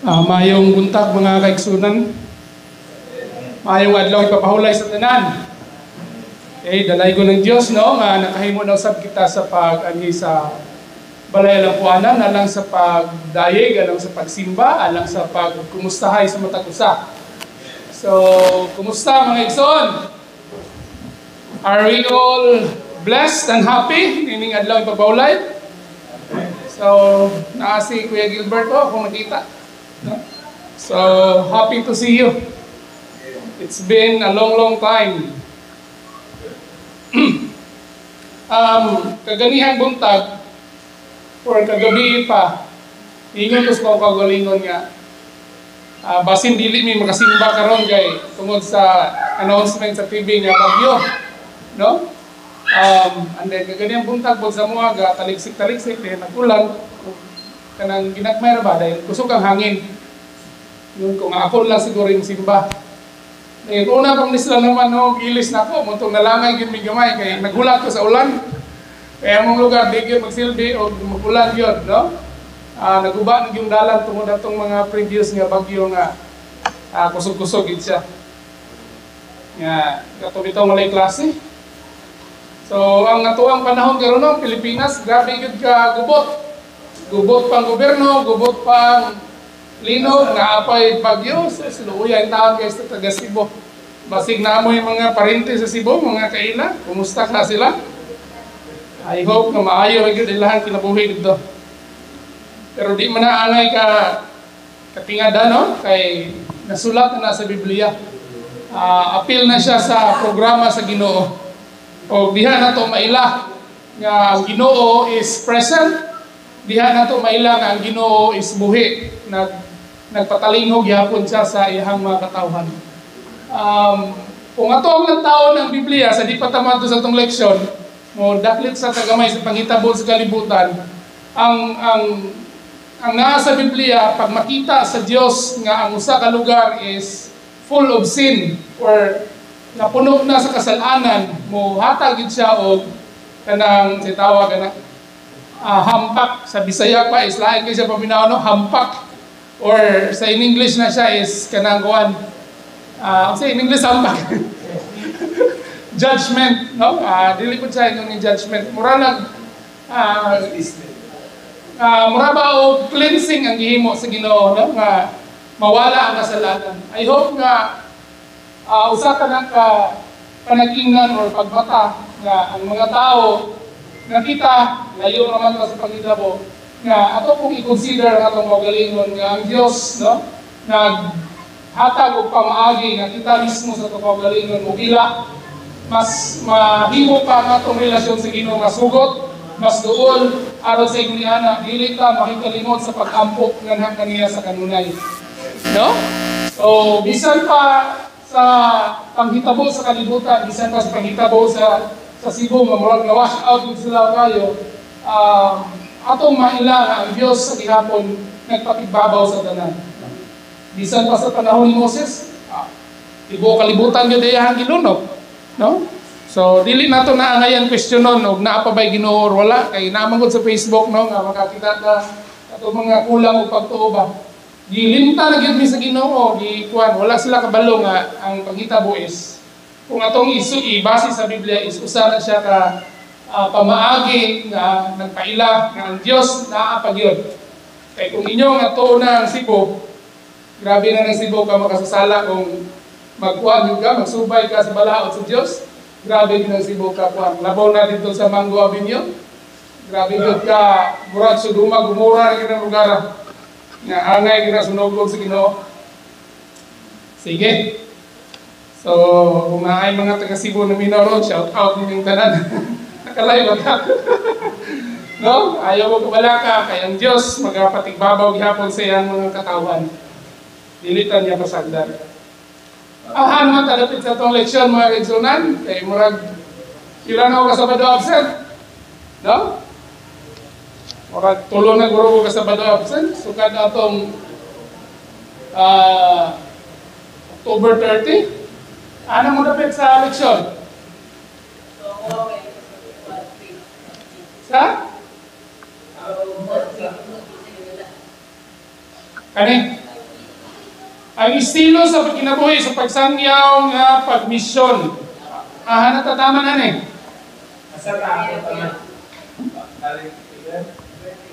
Maayong buntag, mga kaigsunan. Maayong adlaw ipapahulay sa tanan. Eh, dalaygon ng Dios, no, nga nakahimo na usab kita sa pag-anhi sa balay alang alang sa pagdayeg, alang sa pagsimba, alang sa pagkumustahay sa matag usa. So, kumusta, mga igsoon? Are we all blessed and happy nining adlaw ipapahulay? So, naa si Kuya Gilberto, akong nakita. No? So, happy to see you. It's been a long, long time. Kaganihang buntag, or kagabi pa, ingon ko sa akong kaugalingon nga, basin dili mi makasimba karon kay tungod sa announcement sa TV nga bagyo. No? And then kaganihang buntag pud sa mga ga taligsik-taligsik dahil nag-ulan, kanang ginagmay ra ba dahil kusog ang hangin. Yun ko nga ako lang siguro yung simba. Eh, una pang nisla naman, no, gilis na ako, mao tong nalangay gyud mi gamay kay naghulat ko sa ulan. Kaya among lugar di gyud magsilbi og magulan gyud, no? Naguba na yung dalan tungod atong mga previous nga bagyo nga kusog-kusog gid siya. Nga kato bitaw walay klase. So ang atoang panahon karon, no, Pilipinas, grabe gyud ka gubot. Gubot pang gobyerno, gubot pang linog, naapay bagyo, sa luya ang taon kay sa taga Cebu. Basig na mo yung mga parente sa Cebu, mga kaila, kumusta ka sila? I hope nga maayo ra gyud ilahang kinabuhi dito. Pero di man na angay ka katingada, no? Kay nasulat na sa Biblia. Apil na siya sa programa sa Ginoo. O diha na to maila nga ang Ginoo is present. Diha na to maila nga ang Ginoo is buhi. Nagpatalingog gyapon siya sa iyang mga katawhan. Kung ato ang taon ng Biblia sa di pa tama sa atong leksyon, mo daklit sa kagamay sa panghitabo sa kalibutan, ang naa sa Biblia, pag makita sa Dios nga ang usa ka lugar is full of sin or napuno na sa kasalanan, mo hatag gid siya og kanang si tawag kana hampak. Sa Bisaya pa is lain kay siya paminaw, no, hampak, or sa in English na siya is kanang kuan, sa in English hampak, judgment, no? Dili ko siya yung judgment, mura lang mura ba og cleansing ang gihimo sa Ginoo, no, nga mawala ang kasalanan. I hope nga usa ka na ka panag-ingnan or pagbata nga ang mga tao nakita layo naman ta sa panghitabo nga ato pong i-consider ang atong kaugalingon nga ang Dios, no, naghatag og pamaagi nga kita mismo sa atong kaugalingon mogila mas mahimo pa ang atong relasyon sa Ginoo, mas hugot, mas duol, aron sa ingon ana dili ta makikalimot sa pag-ampo nganha kaniya sa kanunay, no? So bisan pa sa panghitabo sa kalibutan, bisan pa sa panghitabo sa Cebu nga murag na wash out gid sila kayo, atong maila nga ang Dios sa gihapon nagpakigbabaw sa tanan. Bisan pa sa panahon ni Moses, tibuok kalibutan gyud iyang gilunok, no? So dili nato na angayan questionon og naa pa bay Ginoo or wala, kay naa man gud sa Facebook, no, nga makakita ka ato mga kulang og pagtuo ba. Gilimta na gyud mi sa Ginoo, gikuan, wala sila kabalo nga ang panghitabo is kung atong isu ibase sa Biblia is usa na siya ka pamaagi nga nagpaila nga ang Dios naa pa gyud. Kay kung inyo nga tuo na ang Cebu, grabe na ng Cebu ka makasasala kung magkuan gyud ka, magsubay ka sa balaod sa Dios. Grabe gyud ang Cebu ka kuan. Labaw na dito sa Mango Avenue. Grabe gyud ka murag Sodoma, Gomora na gyud ang lugar. Nga angay gyud na sunogog sa Ginoo. Sige. So, kung naay mga taga Cebu na minaw, shout out ninyong tanan. Naka-live ba ka? No? Ayaw mo kabalaka kay ang Dios magapatigbabaw gihapon sa iyang mga katawhan. Dilitan niya pasagdan. Ahan man talapit sa atong leksyon, mga kaigsunan, kay murag pila na ako ka Sabado absent. No? Murag tulo na guro ko ka Sabado absent sukad atong October 30. Ano mo dapit sa leksyon? Sa? Kani? Ang estilo sa pagkinabuhi sa pagsangyaw nga pagmisyon. Ah, natatama na ni. Asa ta ako tanan? Balik ilan?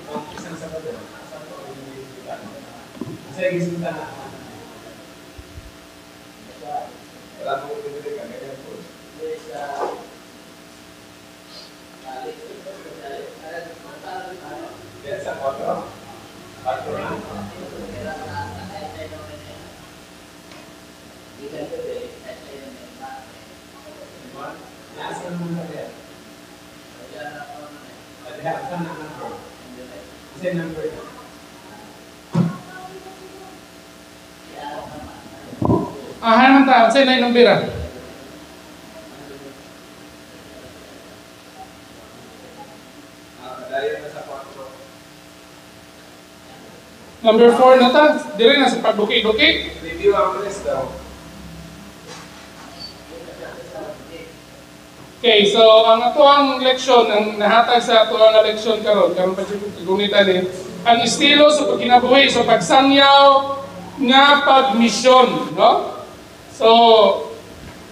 Ang isang Sabado. Asa ko sa gisultan na. Wala mo pinili ka ganyan po. Yan sa 4. 4 na. Nasa naman ka diyan? Adiha, saan ang number? Kasi number na. Ah, naman ta, unsay na numbera? Dahil na sa 4. Number 4 na ta, dire na sa pagduki-duki. Review ang list daw. Okay, so ang ato ang leksyon, ang nahatag sa ato ang leksyon karon, karon pa jud gunitan ni, ang estilo sa pagkinabuhi sa pagsangyaw nga pagmisyon, no? So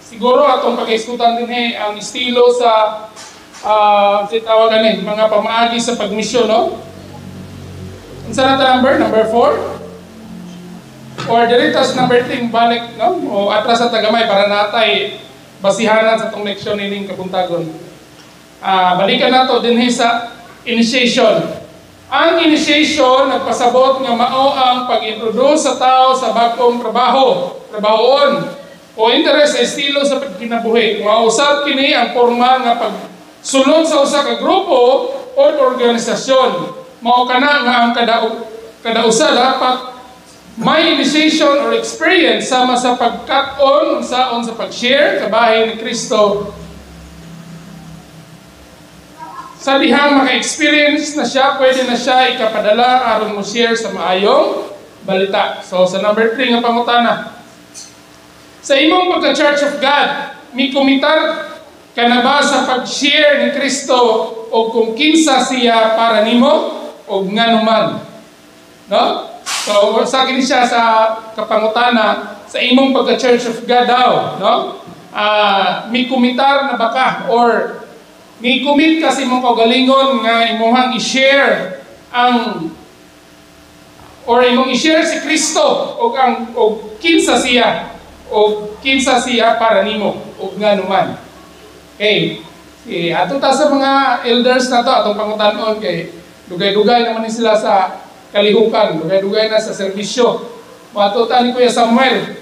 siguro atong pag-iskutan din eh, ang estilo sa tawag ani, mga pamaagi sa pagmisyon, no? Unsa na ta number? Number 4? Or diri tas number 3 balik, no? O atras sa tagamay para natay basihanan sa itong leksyon nining kabuntagon. Balikan nato dinhi sa initiation. Ang initiation nagpasabot nga mao ang pag-introduce sa tao sa bag-ong trabaho, trabahoon o interes sa estilo sa pagkinabuhi. Mausab kini ang porma nga pagsulod sa usa ka grupo o organisasyon. Mao kana nga ang kada usa dapat may initiation or experience sama sa pagkat-on unsaon sa pag-share kabahin ni Kristo. Sa dihang maka-experience na siya, pwede na siya ikapadala aron mo share sa maayong balita. So sa number 3 nga pangutana. Sa imong pagka-Church of God, mikumitar ka na ba sa pag-share ni Kristo o kung kinsa siya para nimo o nganuman? No? So, sa akin siya sa kapangutana, sa imong pagka-Church of God daw, no? Mikumitar na ba ka or mikumit ka sa imong kaugalingon nga imuhang i-share ang or imong i-share si Kristo og ang og kinsa siya o kinsa siya para nimo og nganuman. Okay. Si ato ta sa mga elders na to atong pangutan-on kay dugay-dugay naman ni sila sa kalihukan, dugay-dugay na sa serbisyo. Mato ta ni Kuya Samuel.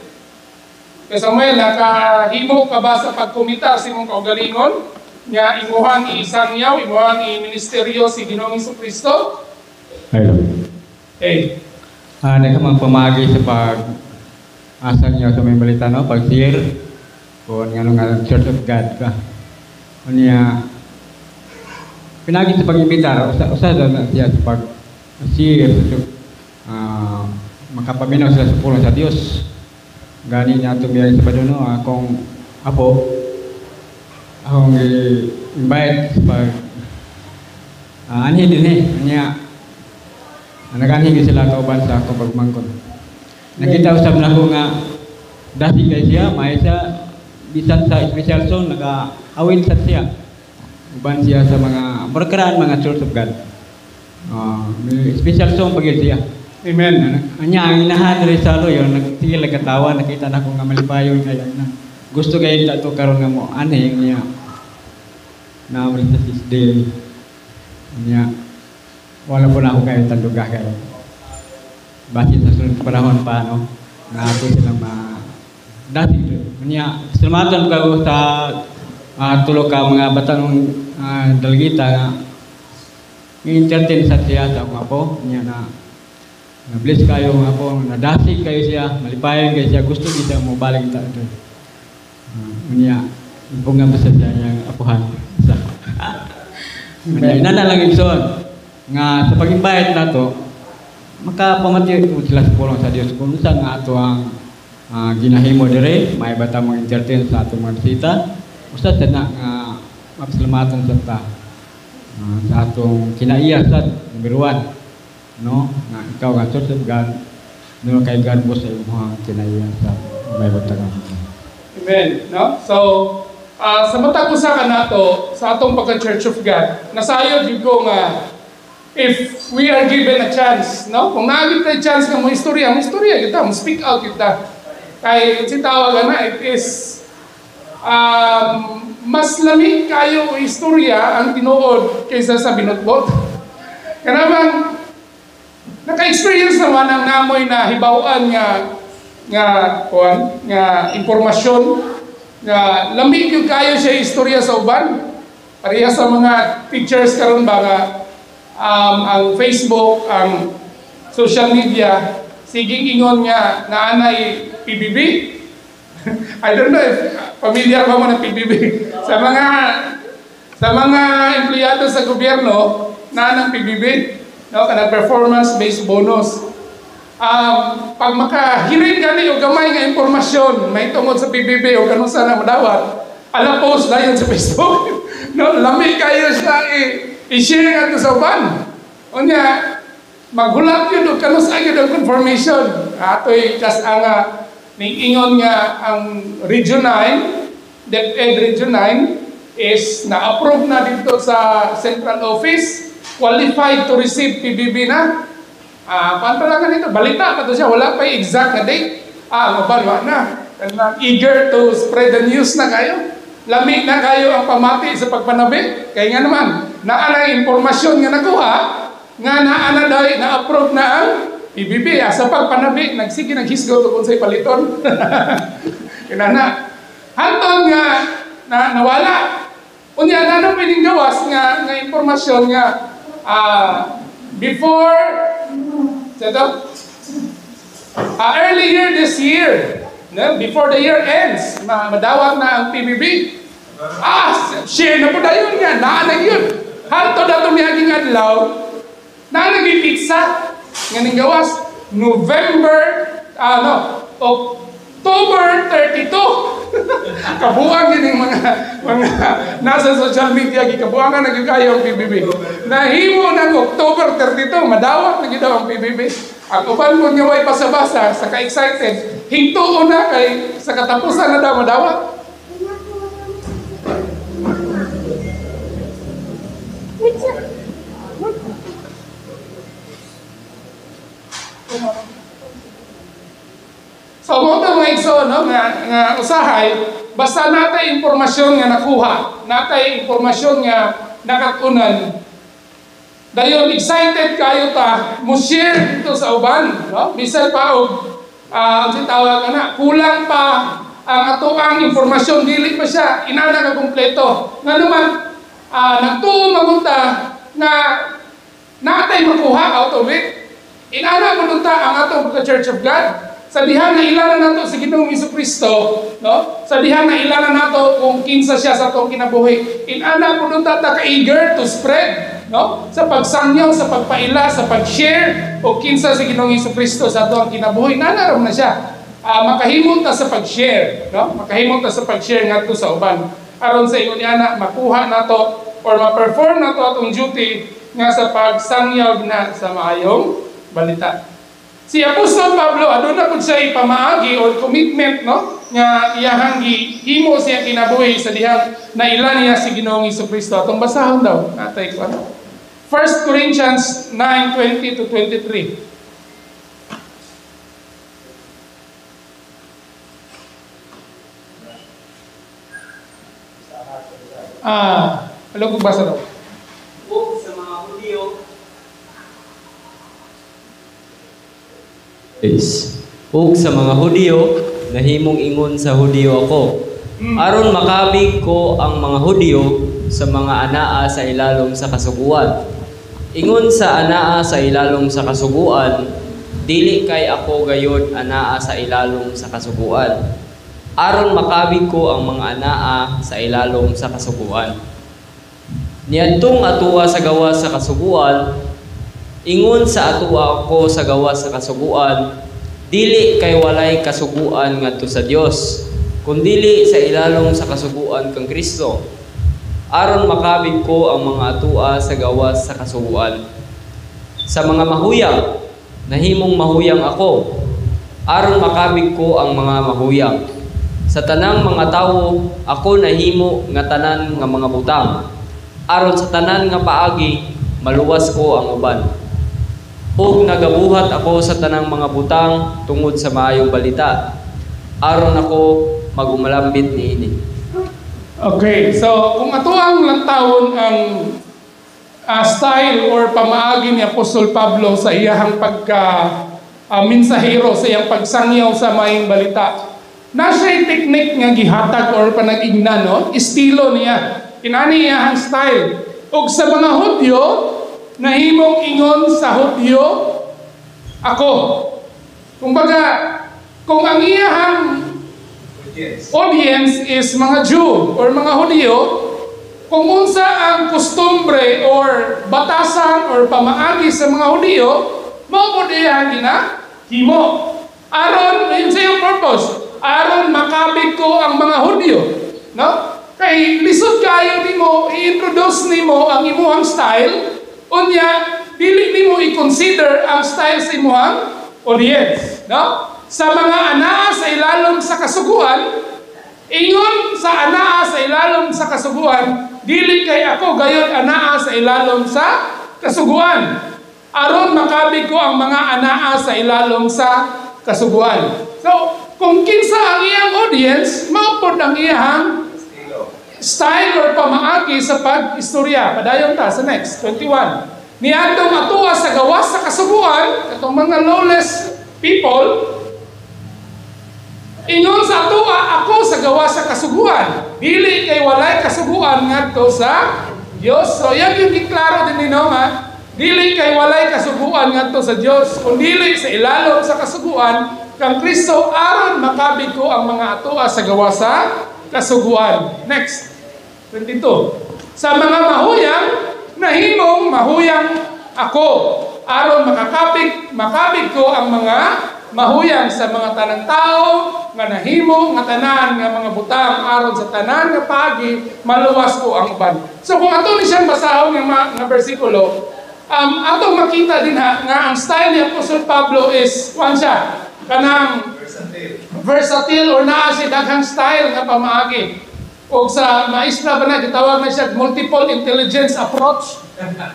Kuya Samuel, nakahimo ka ba sa pagkumitar sa imong kaugalingon nga imuhang isangyaw, imuhang i-ministeryo si Ginoong Hesukristo? Hello. Okay. Nagkamang pamagi sa pag asang niyo sa may balita, no? Pag-share kung ano nga Church of God ka. Unya pinagi sa pag-imbitar, usa na siya sa pag-share makapaminaw sila sa pulong sa Dios. Gani niya itong biyay sa Baduno, akong apo, akong i-invite sa pag anhi din eh. Unya naganhi sila kauban sa akong pagmangkon. Nakita usab na ko nga dasi kay siya, may siya bisan sa special zone nag-awin sa siya. Uban siya sa mga berkeraan mga Church of God. May special song pagil siya. Amen. Anya ang inahan diri sa lo yon nagtigil nagkatawa, nakita na ko nga malipayon kay na. Gusto kay ta to karon nga mo anhi niya. Na sa day. Anya wala po na ako kayo tanduga kayo. Basin sa sunod panahon pa, no? Nga ako silang ma... Dati, niya, salamatan ko sa tulo ka mga batang dalgita nga entertain sa siya sa akong apo. Niya na na-bless kayo nga po, nadasig kayo siya, malipayan kayo siya, gusto kita mo balik ta ito. Niya, ibunga mo sa siya niyang apuhan. Sa. Niya, inana lang igsoon nga sa pag-invite na to, makapamati sila sa pulong sa Dios kung unsa nga ato ang ginahimo dire, may bata mga entertain sa atong mga bisita. Usa sa na nga mapasalamatan sa ta sa atong kinaiya sa number 1, no? Nga ikaw nga Church of God, No kay garbo sa imong kinaiya sa may butang. Amen. No? So, sa matag usa ka nato sa atong pagka Church of God, nasayod gyud ko nga if we are given a chance, no? Kung naa gyud tay chance nga mo istorya kita, mo speak out kita. Kay si tawag na it is mas lami kayo istorya ang tinuod kaysa sa binutbot. Kanabang naka-experience naman ang namoy na hibaw-an nga nga kuan nga impormasyon nga lami gyud kayo siya istorya sa uban. Pareha sa mga teachers karon ba nga ang Facebook, ang social media siging ingon nga naanay PBB. I don't know if familiar ba mo ng PBB. Sa mga empleyado sa gobyerno naa ng PBB, no, kanang performance based bonus. Pag makahirin gani og gamay nga impormasyon may tungod sa PBB o kanus-a na madawat, ala post dayon sa Facebook. No, lami kayo siya i-share ngadto sa uban. Unya maghulat yun og kanus-a gyud ang confirmation. Atoy kas ang ning-ingon nga ang Region 9, DepEd Region 9 is na-approve na dito sa Central Office, qualified to receive PBB na. Paano lang nito? Balita pa to siya, wala pa yung exact na date. Mabalwa na. Eager to spread the news na kayo. Lami na kayo ang pamati sa pagpanabi. Kaya nga naman, naa na impormasyon nga nakuha, nga naa na dahil na-approve na ang PBB. Sa pagpanabi, nagsige naghisgo tungkol sa ipaliton. Kinana. Hantong nga na, nawala. Unya, na pining gawas nga, nga impormasyon nga before earlier this year, no? Before the year ends, madawat na ang PBB. Share na po dayon nga, naa na yun. Hanto na ito niyaging adlaw, naa na pizza nga ning gawas, October 32. Kabuang yun yung mga nasa social media, gikabuangan na kayo ang PBB. Nahimo ng October 32, madawat na gyud ang PBB. Ang uban mo nga way basa-basa, sa ka-excited, hintuon na kay sa katapusan na daw madawat. So, mo ito mga igsoon, no, nga usahay, basta natay impormasyon nga nakuha, natay impormasyon nga nakatunan, dayon excited kayo ta, mo share dito sa uban, no? Bisan pa og ang tawag ana, kulang pa ang atoang impormasyon, dili pa siya inana ka kumpleto. Nga naman nagtuo magunta na natay makuha out of it. Inana magunta ang atong Church of God. Sa diha na ilana nato si Ginoong Jesucristo, no? Sa diha na ilana nato kung kinsa siya sa atong kinabuhi. Inana pud unta ta ka eager to spread, no? Sa pagsangyaw, sa pagpaila, sa pag-share o kinsa si Ginoong Jesucristo sa atong kinabuhi. Nana ra na siya. Makahimong ta sa pag-share, no? Makahimong ta sa pag-share ngadto sa uban. Aron sa ingon niana makuha nato or ma-perform nato atong duty nga sa pagsangyaw na sa maayong balita. Si Apostol Pablo, aduna pud siya ipamaagi or commitment, no, nga iyahang gihimo siya kinabuhi sa dihang naila niya si Ginoong Jesucristo. Atong basahon daw natay ko ano. 1 Corinthians 9:20 to 23. Alam ko basa daw. Sa mga Hudyo. Ug sa mga Hudyo, nahimong ingon sa Hudyo ako. Aron makabig ko ang mga Hudyo sa mga anaa sa ilalom sa kasuguan. Ingon sa anaa sa ilalom sa kasuguan, dili kay ako gayod anaa sa ilalom sa kasuguan. Aron makabig ko ang mga anaa sa ilalom sa kasuguan. Niadtong atua sa gawas sa kasuguan, ingon sa atua ako sa gawas sa kasuguan, dili kay walay kasuguan ngadto sa Dios, kundili sa ilalom sa kasuguan kang Kristo. Aron makabig ko ang mga atua sa gawas sa kasuguan. Sa mga mahuyang, nahimong mahuyang ako, Aron makabig ko ang mga mahuyang. Sa tanang mga tawo, ako nahimo nga tanan nga mga butang. Aron sa tanan nga paagi, maluwas ko ang uban. Ug nagabuhat ako sa tanang mga butang tungod sa maayong balita. Aron ako magumalambit niini. Okay, so kung ato ang lantawon ang style or pamaagi ni Apostol Pablo sa iyahang pagka mensahero, sa iyang pagsangyaw sa maayong balita, na siya'y technique nga gihatag or panag-ingnan, no? Estilo niya. Inani iyahang style. Ug sa mga Hudyo, nahimong ingon sa Hudyo ako. Kumbaga, kung ang iyahang Audience. Audience is mga Jew or mga Hudyo, kung unsa ang kostumbre or batasan or pamaagi sa mga Hudyo, mao pud iyang ginahimo. Aron, yun sa iyang purpose, aron makabig ko ang mga Hudyo. No? Kay lisod kayo nimo i-introduce nimo ang imuhang style, unya dili nimo i-consider ang style sa imuhang audience, no? Sa mga anaa sa ilalom sa kasuguan, ingon sa anaa sa ilalom sa kasuguan, dili kay ako gayon anaa sa ilalom sa kasuguan. Aron makabig ko ang mga anaa sa ilalom sa kasuguan. So, kung kinsa ang iyang audience, mao pod ang iyang Estilo. Style or pamaagi sa pag-istorya. Padayon ta sa next, 21. Niadtong atoa sa gawas sa kasuguan, katong mga lawless people, ingon sa atoa, ako sa gawas sa kasuguan. Dili kay walay kasuguan ngadto sa Dios. So yan yung giklaro din nino nga, dili kay walay kasuguan ngadto sa Dios, kun dili sa ilalom sa kasuguan kang Kristo aron makabig ko ang mga atoa sa gawas sa kasuguan. Next, 22. Sa mga mahuyang, nahimong mahuyang ako aron makabig ko ang mga mahuyang. Sa mga tanang tao nga nahimo nga tanan nga mga butang aron sa tanan nga paagi maluwas ko ang uban. So kung ato ni siyang basahon nga, nga bersikulo, atong makita din ha nga ang style ni Apostol Pablo is kuan siya kanang Versatile. Versatile or naa siya daghang style nga pamaagi. O sa maestra ba na gitawag na siya multiple intelligence approach.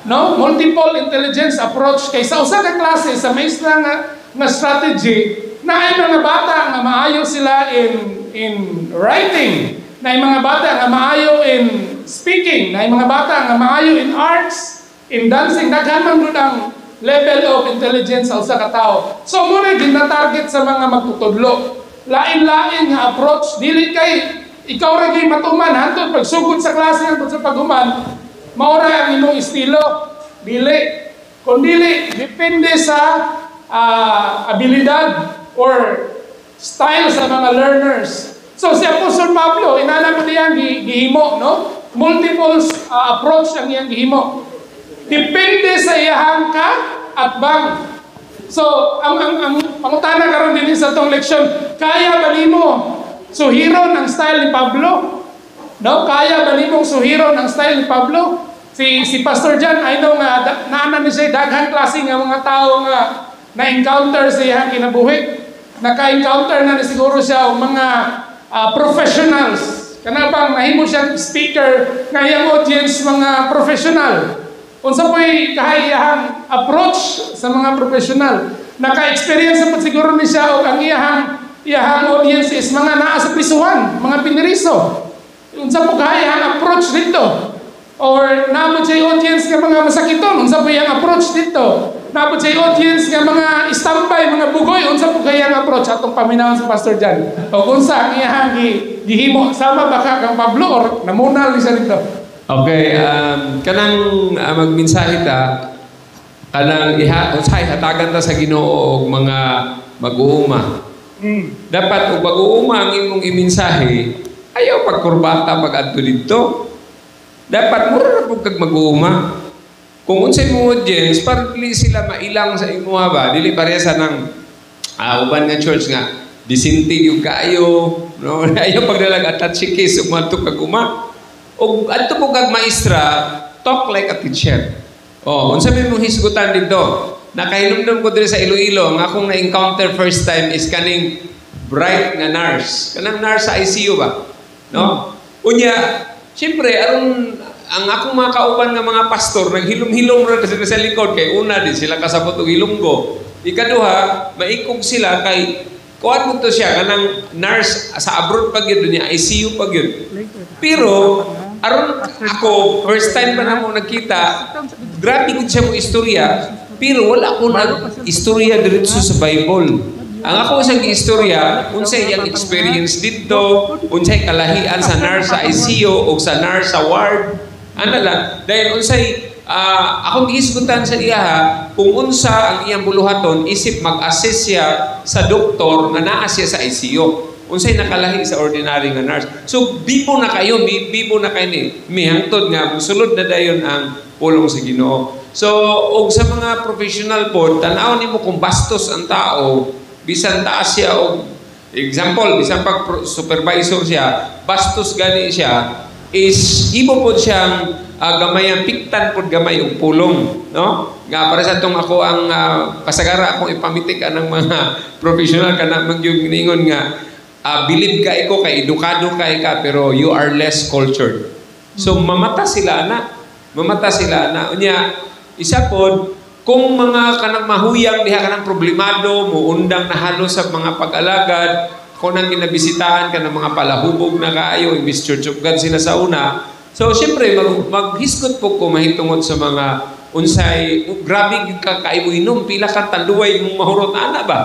No? Multiple intelligence approach kay sa usa ka klase sa maestra nga strategy na ay mga bata nga maayo sila in writing, na ay mga bata nga maayo in speaking, na ay mga bata nga maayo in arts, in dancing, daghan man gud ang level of intelligence sa usa ka tawo. So mao na gina-target sa mga magtutudlo. Lain-lain nga approach, dili kay ikaw ra gyud matuman hantod pagsugod sa klase hantod sa paghuman, mao ra ang imong estilo. Dili. Kung dili, depende sa abilidad or style sa mga learners. So si Apostol Pablo, inana mo niyang gihimo, no? Multiple approach ang iyang gihimo. Depende sa iyahang ka at bang. So, ang pangutana karon dinhi sa atong leksyon, kaya ba nimo suhiron ang style ni Pablo? No, kaya ba nimong suhiron ang style ni Pablo? Si Pastor John, I know nga naana ni siya daghang klase nga mga tao nga na-encounter sa iyang kinabuhi. Naka-encounter na ni siguro siya og mga professionals. Kana bang nahimo siyang speaker nga iyang audience mga professional. Unsa po'y kahayahang approach sa mga professional? Naka-experience na po siguro ni siya og ang iyahang audience is mga naa sa prisuhan, mga piniriso. Unsa po kahayahang approach dito? Or naa mo siya audience nga mga masakiton, unsa po iyang approach dito? Naa po siya audience nga mga istambay, mga bugoy, unsa po kayang approach atong paminawon sa Pastor John? O unsa ang iyahang gihimo? Sama ba ka kang Pablo or namunal ni siya dito? Okay, kanang magmensahe ta, kanang iha unsay hatagan ta sa Ginoo og mga mag-uuma. Dapat og mag-uuma ang imong imensahe, ayaw pagkurbata pag-adto didto. Dapat mura ra pud kag mag-uuma. Kung unsay imong audience, para dili sila mailang sa imuha ba, dili pareha sa nang uban nga church nga disente gyud kaayo, no? Ayaw pagdalag attache case ug moadto kag uma. Og adto po kag maestra, talk like a teacher. Oh, unsa may imong hisgutan didto? Nakahinumdum ko diri sa Iloilo, ang akong na-encounter first time is kaning bright nga nurse. Kanang nurse sa ICU ba? No? Unya, siyempre, aron ang akong mga kauban nga mga pastor, naghilom-hilom ra sila sa likod kay una di sila kasabot og Ilonggo. Ikaduha, maikog sila kay kuan mo to siya kanang nurse sa abroad pa gyud niya, ICU pa gyud. Pero aron ako first time pa namo nagkita, grabe gud siya mo istorya, pero wala ko nag istorya diretso sa Bible. Ang ako sa istorya, unsay iyang experience didto, unsay kalahian sa nurse sa ICU o sa nurse sa ward. Ana lang, dahil unsay akong gihisgutan sa iya kung unsa ang iyang buluhaton isip mag-assist siya sa doktor nga naa siya sa ICU. Unsay nakalahi sa ordinary nga nurse. So bibo na kayo, bibo na kayo ni mihangtod nga musulod na dayon ang pulong sa Ginoo. So og sa mga professional pod, tan-aw nimo kung bastos ang tao, bisan taas siya og example, bisan pag supervisor siya, bastos gani siya, is imo pod siyang gamayan, piktan pod gamay og pulong, no? Nga para sa atong ako ang pasagara akong ipamitik anang mga professional kana magyug ningon nga bilib ka iko kay edukado kay ka pero you are less cultured. So mamata sila na. Mamata sila na. Unya isa pod kung mga kanang mahuyang diha kanang problemado muundang nahalo sa mga pag-alagad, kung nang ginabisitahan ka ng mga palahubog na kaayo, imbis Church of God sila sa una. So siyempre maghisgot po ko mahitungod sa mga unsay grabe gyud ka kay mo inom pila ka tanduay mong mahurot ana ba?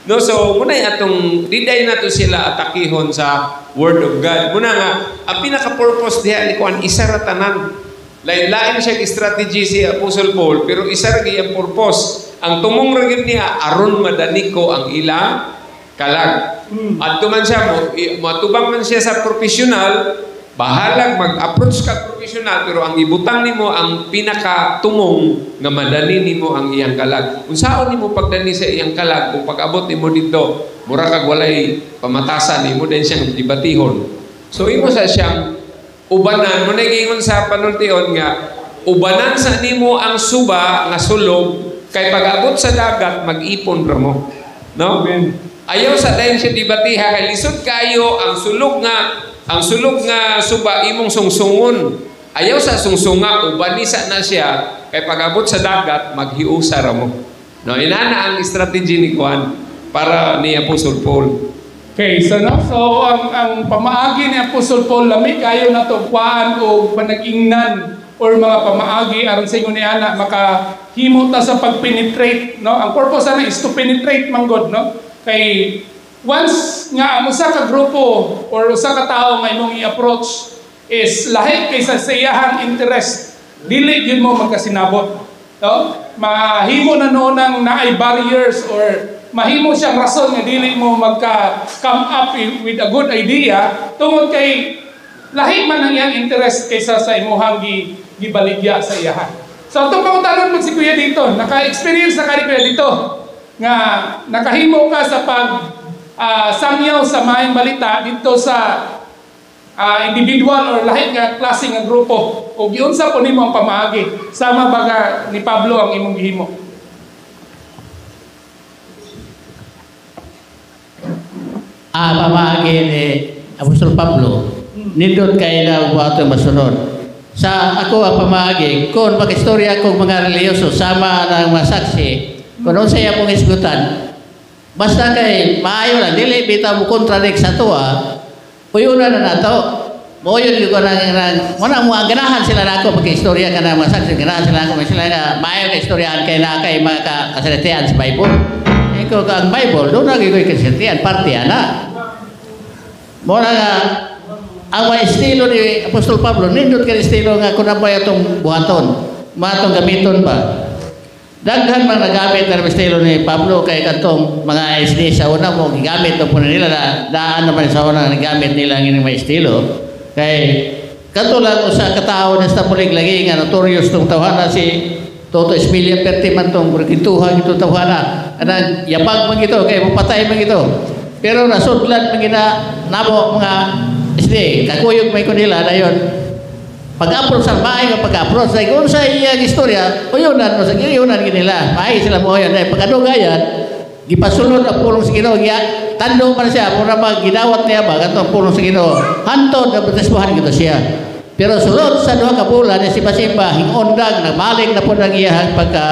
No, so muna atong diday nato sila atakihon sa Word of God. Muna nga ang pinaka-purpose diha ni kuan isa ra tanan. Lain-lain siya strategy si Apostle Paul pero isa ra gyud ang purpose. Ang tumong ra gyud niya aron madani ko ang ilang kalag. Adto man siya moatubang man siya sa professional, bahalag mag-approach ka professional pero ang ibutang nimo ang pinakatumong nga madani nimo ang iyang kalag. Unsaon nimo pagdani sa iyang kalag kung pag-abot nimo didto mura kag walay pamatasan nimo din siyang debatihon. So imo sa siyang ubanan mo na giingon sa panultion nga ubanan sa nimo ang suba nga sulog kay pag-abot sa dagat mag-ipon ra mo. No? Amen. Ayaw sa dayon siya debatiha kay lisod kayo ang sulog nga suba imong sungsungon. Ayaw sa sungsunga ubanisa na siya kay pag-abot sa dagat maghiusa ra mo. No, inana ang strategy ni Juan para ni Apostle Paul. Okay, so no, so ang pamaagi ni Apostle Paul lami kayo na to kuan og panag-ingnan or mga pamaagi aron sa ingon ni ana makahimo ta sa pag-penetrate, no? Ang purpose ana is to penetrate man god, no? Kay once nga ang usa ka grupo or usa ka tawo nga imong i-approach is lahi kaysa sa iyahang interest, dili gyud mo magkasinabot, no? Mahimo na noon ang naay barriers or mahimo siyang rason nga dili mo magka come up with a good idea tungod kay lahi man ang iyang interest kaysa sa imuhang gibaligya sa iyahan. So atong pangutanon man si Kuya dito, naka-experience na kani Kuya dito nga nakahimo ka sa pag sangyaw sa maayong balita dito sa individual or lahi nga klase nga grupo ug giunsa po nimo ang pamaagi sama ba ka ni Pablo ang imong gihimo? Pamaagi ni Apostol Pablo nindot kay na buhaton masunod. Sa ako ang pamaagi kung makistorya kong mga relihiyoso sama ng mga saksi kung unsa iya pong isgutan basta kay maayo lang dili bitaw mo contradict sa tuwa uyuna na nato. Moyon gyud ko nang muna mo ang ganahan sila nako pagka-istorya ka na mga saksi ganahan sila nako sila nga maayo kay istoryahan kay na kay mga kasalitian sa Bible. Ikaw ang Bible doon na gyud kasalitian parte ana. Mora nga ang mga estilo ni Apostol Pablo nindot kay estilo nga kun ba atong buhaton, matong gamiton ba. Daghan man nagamit ang estilo ni Pablo kay katong mga SD sa una mo gigamit po nila na daan naman sa una nagamit nila ang ining mga estilo. Kay kato lang usa ka tawo na sa Tapulig lagi nga notorious tong tawhana si Toto Esmilia Perti man tong kintuhan itong tawhana. Anang yabag man ito kay mapatay man ito. Pero nasudlan man gina namo mga SD kakuyog may ko nila dayon. Pag-approach sa bahay nga pag-approach like unsa iyang istorya, uyunan mo sa giyunan nila. Maay sila mo yan dahil pagkadugayan gipasulod ang pulong sa Ginoo, giya tando man siya mura mag gidawat niya ba katong pulong sa Ginoo. Hantod na bautismohan gito siya. Pero sulod sa 2 ka bulan si Basimba hingondang nagbalik na po ang iyang pagka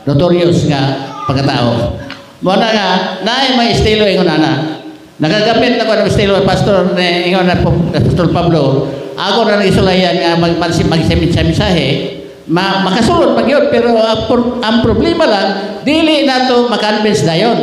notorious nga pagkatao. Mo na nga naay may estilo ingon ana. Nagagamit na ko ng estilo pastor ni ingon na Pastor Pablo. Ako na nagisulayan nga magmensahe, makasulod pag yun, pero ang problema lang dili nato makonvince dayon.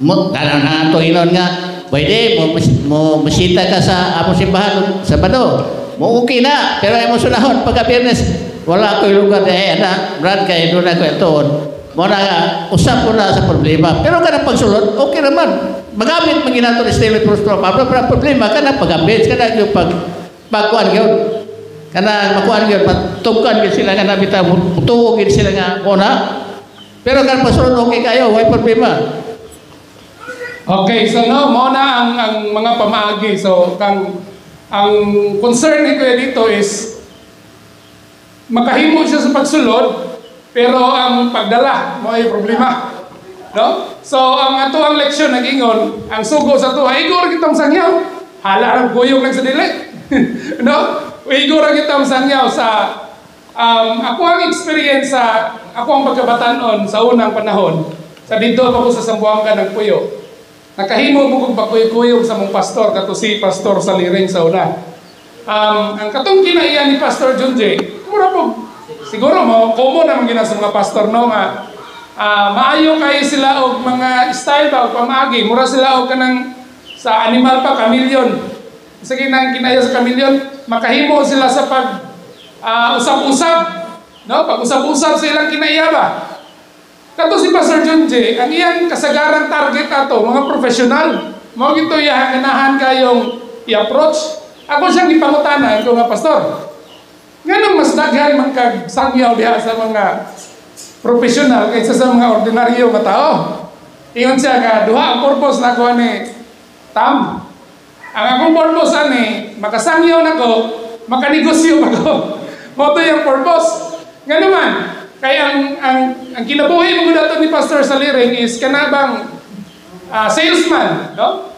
Mo kana na ato inon nga pwede mo mo musita ka sa among simbahan Sabado. Mo okay na, pero imo sunahon pagka Biyernes wala ko lugar eh ana brad kay doon ako ituon. Mo na nga usap mo na sa problema. Pero kana pagsulod okay naman. Magamit man ginato ni estilo Pastor Pablo, pero ang problema kana pag-convince kana yung pagkuan gyud. Kana makuan gyud patugkan gyud sila nga nabita mutuo gyud sila nga muna. Pero kan pasulod okay kayo, way problema. Okay, so no, mo na ang mga pamaagi. So kang ang concern ni Kuya dito is makahimo siya sa pagsulod, pero ang pagdala mo ay problema. No? So ang ato ang leksyon nag-ingon, ang sugo sa tuwa, igo ra kitang sangyaw. Hala ra guyog lang sa dili. No? Igo ra kitang sangyaw sa ako ang experience sa ako ang pagkabatanon sa unang panahon. Sa dito pa ko sa Sambuanga nagpuyo. Nakahimo mo kog bakuyog-kuyog sa mong pastor kato si Pastor Saliring sa una. Ang katong kinaiya ni Pastor Junjay, mura po siguro mo common naman gina sa mga pastor no nga maayo kay sila og mga style ba og pamaagi, mura sila og kanang sa animal pa chameleon. Sige nang kinaiya sa chameleon, makahimo sila sa pag usab-usab, no? Pag usab-usab sa ilang kinaiya ba. Kato si Pastor Junjay, ang iyang kasagaran target ato mga profesional. Mao gito iyang ganahan kayong i-approach. Ako siyang gipangutana ko nga pastor. Nganong mas daghan man kag sangyaw diha sa mga profesional kaysa sa mga ordinaryo nga tao? Ingon siya nga duha ang purpose nako ani Tam. Ang akong purpose ani makasangyaw nako, makanegosyo pa ko. Mao to iyang purpose. Ngano man kay ang kinabuhi mo dato ni Pastor Saliring is kana bang salesman, no?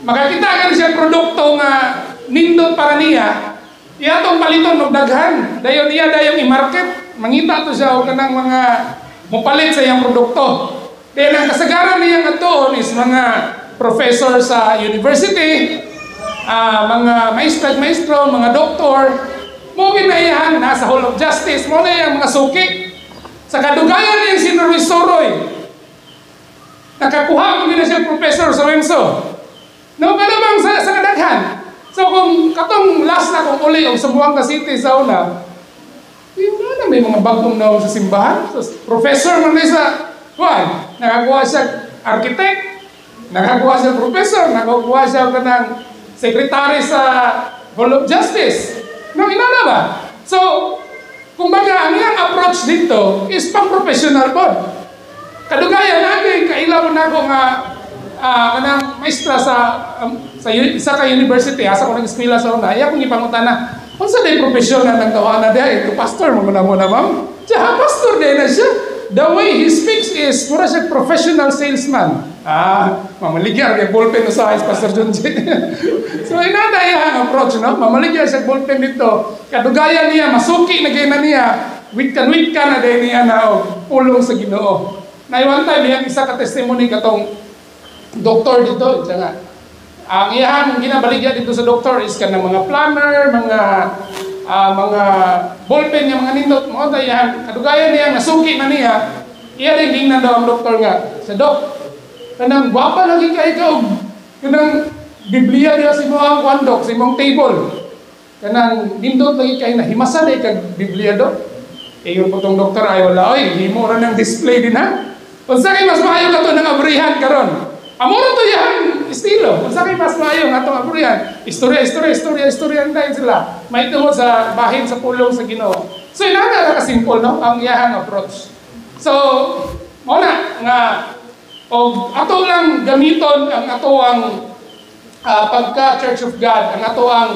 Makakita ka siya produkto nga nindot para niya, iya tong paliton og daghan. Dayon iya dayong i-market, mangita to siya og kanang mga mopalit sa iyang produkto. Then ang kasagaran niya ngadtoon is mga professor sa university, mga maestro, mga doktor, mo ginayahan nasa Hall of Justice, mo na iyang mga suki. Sa kadugayan niyang si Ruiz Soroy, nakakuha mo gina siya professor sa Wenso. No, kada bang sa kadaghan. So kung katong last na kung uli og Zamboanga City sa una, yung na may mga bagong na sa simbahan. So, professor man na sa kuan, nakakuha siya architect, nakakuha siya professor, nakakuha siya kanang secretary sa Hall of Justice. No, inana ba? So, kumbaga, ang iyang approach dito is pang-professional po. Kadugayan, lagi, kailaw na ako nga kanang maestra sa isa ka university, asa ko nag-eskwela sa una, iya kong ipangutana, unsa day professional ng tawana diha? Ito, pastor, mo na muna, ma'am. Siya, pastor day na siya. The way he speaks is, mura siya professional salesman. Mamaligya kay ballpen sa eyes, Pastor Junjay. So, inana iyang approach, no? Mamaligya siya ballpen dito. Kadugayan niya, masuki na gay na niya, witkan-witkan na day niya na og pulong sa Ginoo. Na one time, iyang isa ka testimony katong doktor dito, siya nga. Ang iyang ginabaligya dito sa doktor is kanang mga planner, mga ballpen niya, mga nindot mo ta iyang kadugayan niya nasuki na niya. Iya din gingnan daw ang doktor nga, sa dok, kanang gwapa lagi kay ka og kanang Biblia diha sa imong kuan dok, sa imong table. Kanang nindot lagi kay na himasa day kag Biblia dok. Iyon po tong doktor ay wala oy, himo ra ng display din ha. Unsa kay mas maayo kato nang abrihan karon? Amo ra to iyang estilo. Unsa kay mas maayo nga atong abrihan? Istorya, istorya, istorya, istorya dayon sila. May tungod sa bahin sa pulong sa Ginoo. So inana ra ka simple no ang iyang approach. So mao na nga og ato lang gamiton ang ato ang pagka Church of God, ang ato ang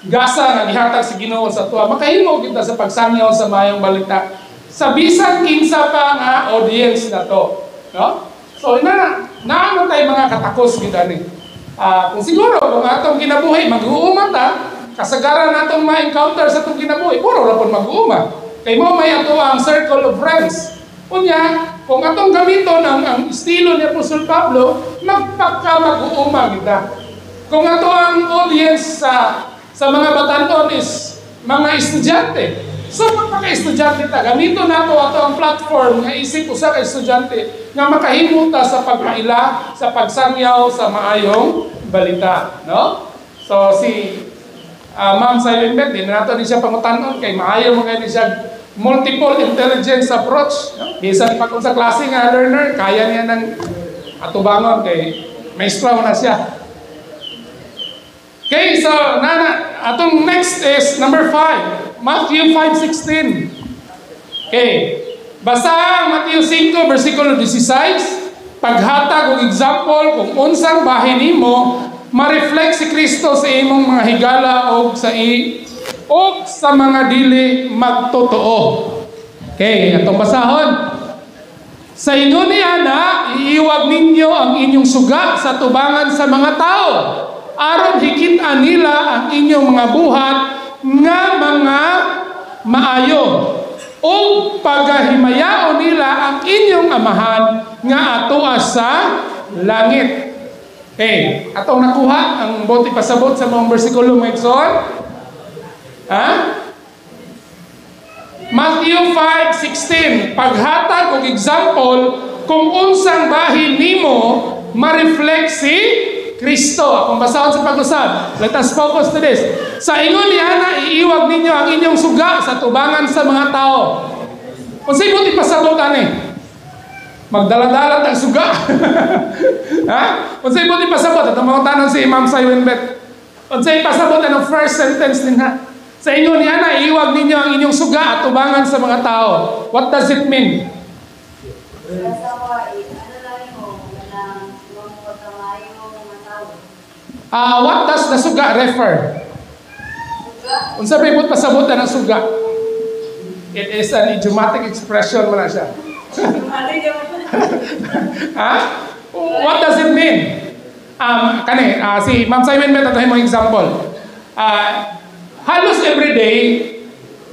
gasa nga gihatag sa Ginoo sa atoa, makahimo kita sa pagsangyaw sa maayong balita sa bisan kinsa pa nga audience na to, no? So ina na naa tay mga katakos gid ani. Kung siguro kung atong kinabuhi mag-uuma ta, kasagaran natong ma-encounter sa atong kinabuhi, puro ra pud mag-uuma. Kay mo may ato ang circle of friends. Unya, kung atong gamiton ang estilo ni Apostol Pablo, magpaka mag-uuma kita. Kung ato ang audience sa mga batanon is mga estudyante, so magpaka-estudyante ta, gamiton nato ato ang platform nga isip usa ka estudyante nga makahimo ta sa pagpaila, sa pagsangyaw sa maayong balita, no? So si Ma'am Silent Beth, di na nato ni siya pangutanon kay maayo mo kay ni siya multiple intelligence approach, no? Bisan pa kung sa klase nga learner, kaya niya ng atubangon kay maestro na siya. Okay, so nana, atong next is number 5, Matthew 5:16. Okay, basa ang Matthew 5 versikulo 16, paghatag og example kung unsang bahin nimo ma-reflect si Kristo sa imong mga higala og sa mga dili magtotoo. Okay, atong basahon. Sa ingon ni ana, iiwag ninyo ang inyong suga sa tubangan sa mga tao, aron hikit-an nila ang inyong mga buhat nga mga maayo, ug pagahimayaon nila ang inyong amahan nga atoa sa langit. Okay, atong nakuha ang buot ipasabot sa mga bersikulo, mga igsoon. Ha? Matthew 5:16, paghatag og example kung unsang bahin nimo ma-reflect si Kristo. Akong basahon sa pag-usab. Let us focus to this. Sa ingon ni ana, iiwag ninyo ang inyong suga sa tubangan sa mga tao. Kung sa'y buti pasabot ani, magdala-dala ang suga. Ha? Kung sa'y buti pasabot, ito mga tanong si Ma'am Simon Beth. Kung sa'y pasabot, anong first sentence niya? Sa ingon ni ana, iiwag ninyo ang inyong suga at tubangan sa mga tao. What does it mean? What does the suga refer? Unsa may buot pasabutan ang suga? It is an idiomatic expression man siya. Ha? What does it mean? Kani si Ma'am Simon Beth, ato mo example. Halos every day,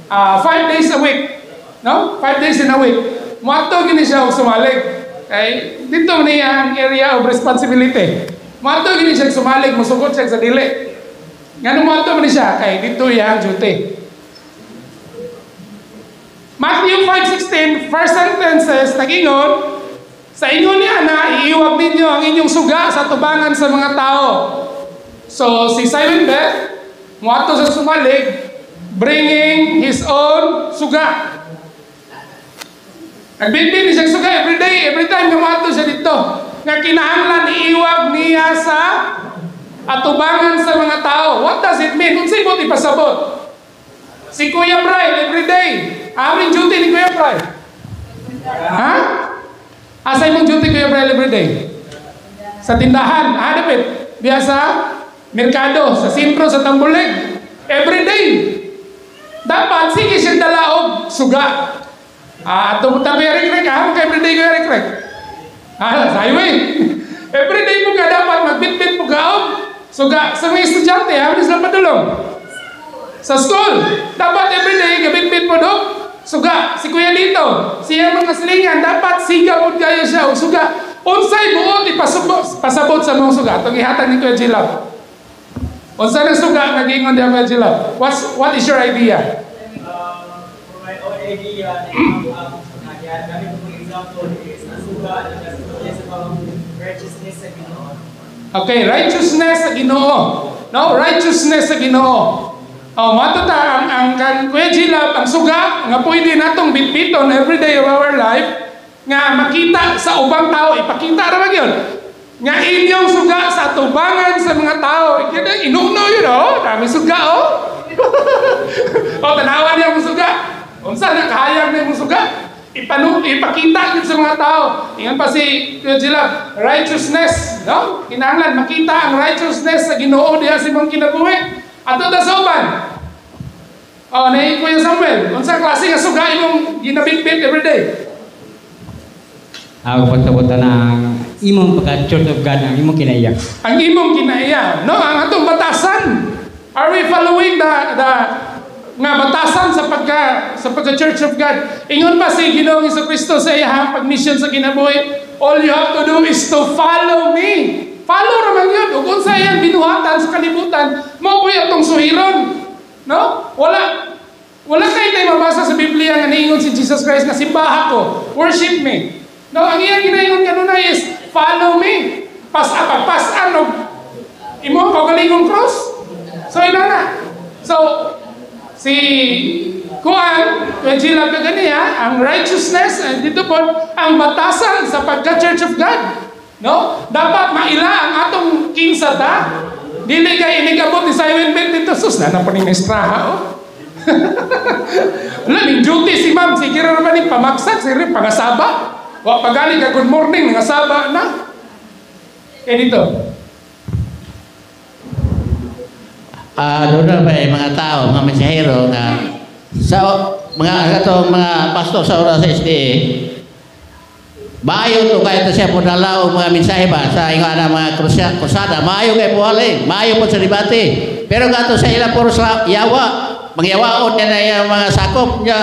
5 days a week, no? 5 days in a week. Moadto gini siya og sumalig. Okay? Dito niya ang area of responsibility. Moadto gini siya sumalig, mosugot siya sa dili. Ngano moadto man siya kay dito iyang duty. Matthew 5:16, first sentence nag-ingon, sa ingon ni ana, iiwag ninyo ang inyong suga sa tubangan sa mga tao. So si Simon Beth moadto sa sumalig, bringing his own suga. Nagbitbit siya suga every day, every time nga moadto siya dito. Nga kinahanglan iiwag niya sa atubangan sa mga tao. What does it mean? Unsay buot ipasabot? Si Kuya Brian every day. Aming duty ni Kuya Brian. Ha? Asa imong duty, Kuya Brian, every day? Sa tindahan, dapit. Diya sa merkado, sa sentro, sa Tambulig. Every day. Dapat sige siya dala og suga. Ato ta Kuya Rick Rick, ha? Every day, Kuya Rick Rick. Sa highway. Every day mo ka dapat magbitbit mo ka og suga. Sa mga estudyante, ha? Sila padulong. Sa school, dapat every day gabitbit mo do suga. Si Kuya Lito, siya mga silingan, dapat siga po kayo siya og suga. Unsay buot ipasabot sa mga suga? Itong ihatag ni Kuya Gilab. Unsay ng suga nag-ingon diya Kuya Gilab? What is your idea? For my own idea, ang kong example is ang suga sa mga righteousness sa Ginoo. Okay, righteousness sa Ginoo. No, righteousness sa Ginoo. Oh, mato ta ang Kuya Gilab, ang suga nga pwede natong bitbiton every day of our life nga makita sa ubang tao, ipakita ra man yun. Nga inyong suga sa tubangan sa mga tao. Inuno yun, oh, dami suga, oh. Oh, tanawan niya mong suga. Unsa na kahayag na imong suga? Ipakita yun sa mga tao. Ingan pa si Kuya Gilab, righteousness, no? Kinahanglan makita ang righteousness sa Ginoo diha sa imong kinabuhi. Ato ta sa uban. Oh, na Kuya Samuel, unsa klase nga suga imong ginabitbit everyday? Ako pagsabutan ang imong pagka Church of God, ang imong kinaiya. Ang imong kinaiya, no? Ang atong batasan. Are we following the nga batasan sa pagka Church of God? Ingon pa si Ginoong Kristo sa iyang pag-mission sa kinabuhi, all you have to do is to follow me. Follow raman yun. Ug unsa iyang binuhatan sa kalibutan, mao po'y atong suhiron. No? Wala kay tayo mabasa sa Biblia nga niingon si Jesus Christ na simbaha ko, worship me. No, ang iyang ginaingon kanunay is follow me. Pas-an og imo kaugalingong cross. So ina na. So si Kuan, Kuya Gila kaganiya, ang righteousness, and dito po, ang batasan sa pagka-Church of God. No? Dapat maila ang atong kinsa ta. Dili kay inigabot ni Simon Ben dito. Sus, na pa ni maestraha, oh. Wala, ning duty si ma'am. Sige ra naman ni pamaksak, sige pangasaba. Wa pagali ka good morning, nangasaba na. Kaya dito. Doon na ba mga tao, mga mensahero nga sa mga katong mga pastor sa oras sa SDA, maayo to kaya to siya podala og mga mensahe ba sa ingon ana mga krusada, maayo kay puhali, maayo po sa debate. Pero gato sa ila puro sa yawa, mga yawaon niya na yung mga sakop niya.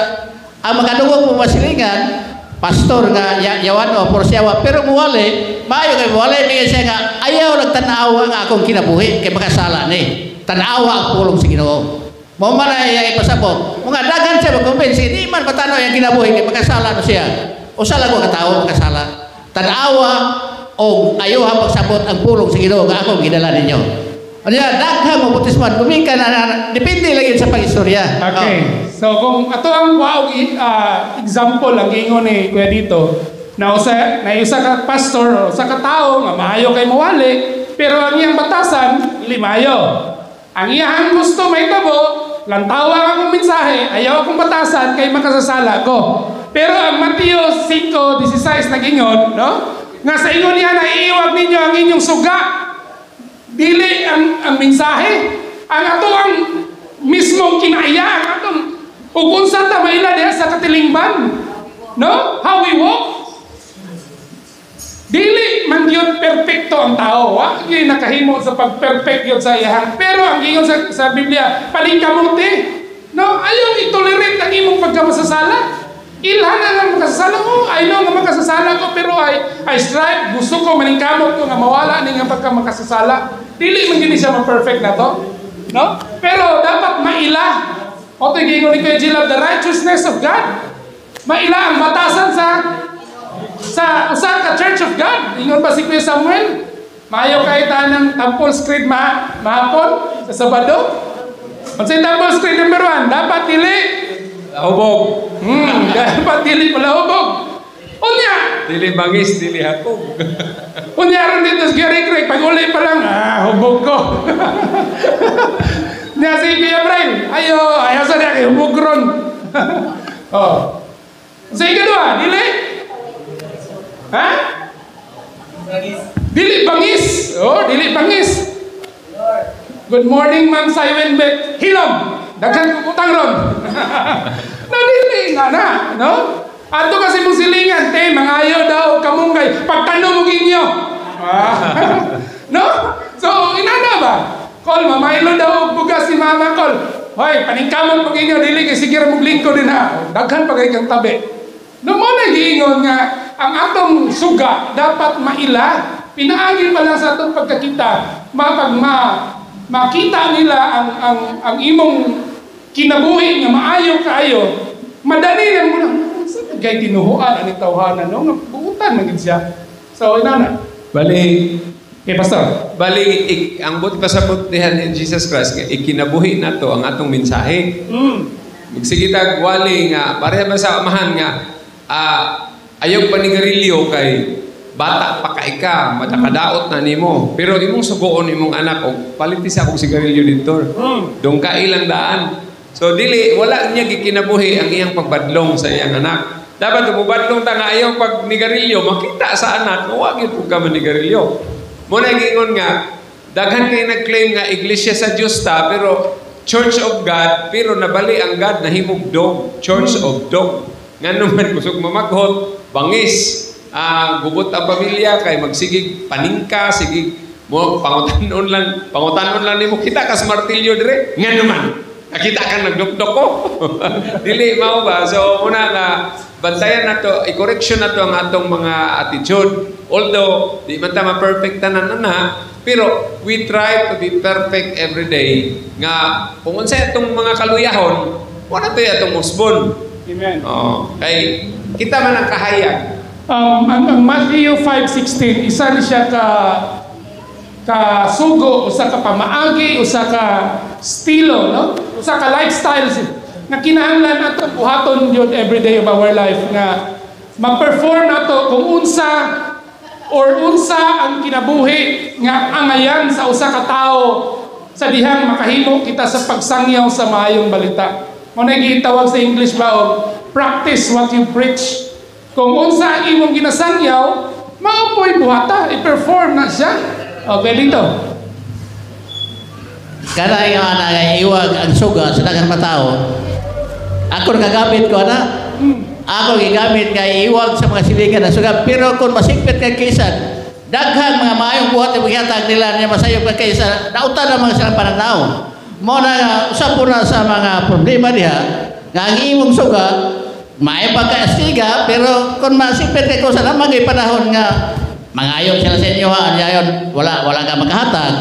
Ang makadungog mo masilingan, pastor nga yawan o puro sa yawa, pero muwali, maayo kay muwali, mingan siya nga ayaw nagtanawa nga akong kinabuhi kay makasala ni. Tanawa ang pulong sa Ginoo. Mao man ay ipasabot. Mga daghan siya magkumbinsi, di man patanaw ang kinabuhi kay makasala no siya. Usa lang ko katawo makasala. Tanawa og ayaw pagsabot ang pulong sa Ginoo nga akong gidala ninyo. Unya daghan mo bautismo, gumikan na depende lang yun sa pag-istorya. Okay. Oh. So kung ato ang wow example ang giingon ni Kuya dito, na usa ka pastor o usa ka tawo nga maayo kay mawali, pero ang iyang batasan limayo. Ang iyang gusto mahitabo, lantawa akong mensahe, ayaw akong batasan kay makasasala ko. Pero ang Mateo 5:16 nag-ingon, no? Nga sa ingon niya naiiwag ninyo ang inyong suga. Dili ang mensahe, ang ato ang mismong kinaiya, ang atong ug unsa ta maila diha sa katilingban. No? How we walk. Dili man gyud perpekto ang tao. Wa gyud nakahimo sa pag-perfect gyud sa iyang. Pero ang giingon sa Biblia, palingkamuti. No, ayaw i-tolerate ang imong pagkamasasala. Ilhan ang makasasala ko. I know nga makasasala ko, pero I strive, gusto ko maningkamot ko nga mawala ni nga pagkamakasasala. Dili man gyud siya ma-perfect na to. No? Pero dapat maila. Oto giingon ni Kuya Gilab, the righteousness of God. Maila ang batasan sa usa ka Church of God. Ingon ba si Kuya Samuel? Maayo kay ta ng Temple Creed mahapon sa Sabado. Unsay Temple Creed number 1? Dapat dili hubog. Dapat dili palahubog. Unya, dili bangis, dili hakog. Unya ron dito sa Gary Craig, pag uli pa lang, hubog ko. Nya si Kuya Brian, ayo sa niya kay hubog ron. Oh. Unsay ikaduha? Dili? Ha? Dili bangis. Oh, dili bangis. Good morning, Ma'am Simon Beck. Hilom. Daghan ko utang ron. No, dili nga na, no? Adto kasi mong silingan, te, mangayo daw kamunggay. Pagtanong mo inyo. No? So, inana ba? Kol, mamaylo daw og bugas si Mama Kol. Hoy, paningkamot mo inyo, dili kay sige ra mong lingkod din ha. Daghan pa kay kang tabi. No mo na giingon nga ang atong suga dapat maila, pinaagi pa lang sa atong pagkakita, makita nila ang imong kinabuhi nga maayo kaayo, madali lang mo na sa kay tinuhuan ani tawhana no nga buutan man gid siya. So inana. Bali, okay, pastor. Bali ang buot pasabot diha ni Jesus Christ nga ikinabuhi nato ang atong mensahe. Magsige tag wali nga pareha ba sa amahan nga ayaw panigarilyo kay bata pa kay ka, matakadaot na nimo. Pero imong sugoon imong anak og paliti sa akong sigarilyo dito. Dong kailang daan. So dili wala niya gikinabuhi ang iyang pagbadlong sa iyang anak. Dapat mubadlong ta nga ayaw pag nigarilyo, makita sa anak wa gyud pud ka manigarilyo. Mo na giingon nga Daghan kay nag-claim nga iglesia sa Dios ta, pero Church of God, pero nabali ang God nahimog dog, Church of Dog. Ngano man kusog mamaghot, bangis, gubot ang pamilya kay magsigig paningka, sigig mo pangutan-on lang nimo kita kas martilyo dire. Ngano man nakita kang nagdukdok ko. Dili mao ba? So una nga bantayan nato, i-correction nato ang atong mga attitude. Although di man ta ma-perfect tanan na, pero we try to be perfect every day nga kung unsay atong mga kaluyahon, wala to'y atong usbon. Amen. Oh, kay kita man ang kahayag. Ang Matthew 5:16, isa ni siya ka kasugo, usa ka pamaagi, usa ka estilo, no? Usa ka lifestyle nga kinahanglan nato buhaton gyud every day of our life nga ma-perform nato kung unsa or unsa ang kinabuhi nga angayan sa usa ka tawo sa dihang makahimo kita sa pagsangyaw sa maayong balita. Mao na gitawag sa English ba og practice what you preach. Kung unsa ang imong ginasangyaw, mao po'y buhata, i-perform na siya. Okay, dito. Kada nga na iwag ang suga sa daghang mga tao. Ako nagagamit ko ana. Ako gigamit nga iwag sa mga silingan ang suga, pero kung masigpit kay kaysa daghang mga maayong buhat ang gihatag nila niya masayop kay kaysa dautan ang mga silang pananaw. Mao na nga usa po na sa mga problema diha nga ang imong suga may pagkastiga, pero kung masigpit kay kusa naman kay panahon nga mangayo sila sa inyo ha, ayon wala wala ka makahatag.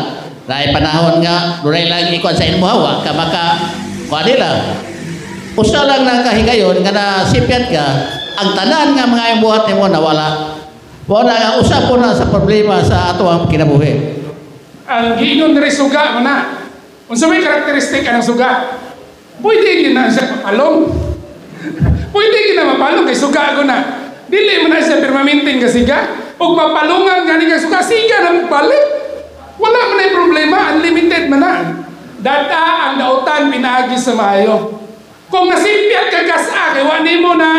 Dahil panahon nga dunay lang ikuan sa inyo wa ka maka kuan nila. Usa lang nakahigayon nga nasipyat ka, ang tanan nga mga buhat nimo nawala. Wala nga usa po na sa problema sa ato ang kinabuhi. Ang giingon diri suga mo na. Unsa may karakteristik anang suga? Pwede gyud na siya mapalong. Pwede gyud na mapalong kay suga ko na. Dili mo na siya permanenteng kasiga. Ug mapalungan gani kay suga, siga na balik. Wala man na problema, unlimited man na. Data ang dautan pinaagi sa maayo. Kung nasipyat ka gasa, kay wa nimo na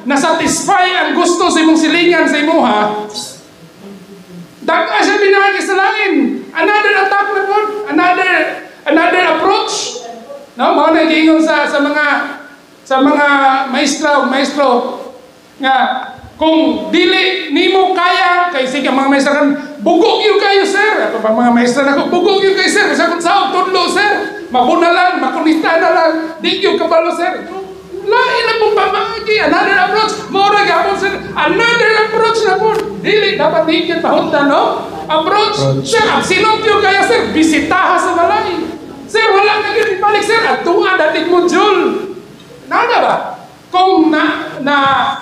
na-satisfy ang gusto sa imong silingan sa imuha, daga siya pinaagi sa lain. Another attack na po. Another approach. No, mao na giingon sa mga maestra ug maestro nga kung dili nimo kaya kay sige mga maestra kan bugok gyud kayo, sir. Ato pa mga maestra nako, bugok gyud kayo, sir, sa kung saog tudlo, sir, mabunalan makunita na lang, di gyud kabalo, sir. Lain na pong pamaagi, another approach. Mora gapon, sir, another approach na po. Dili dapat di gyud pahunta, no, approach. Sir, absinot gyud kayo, sir, bisitaha sa balay, sir, wala na gyud ibalik, sir, at tuwa dating module. Nada ba? Kung na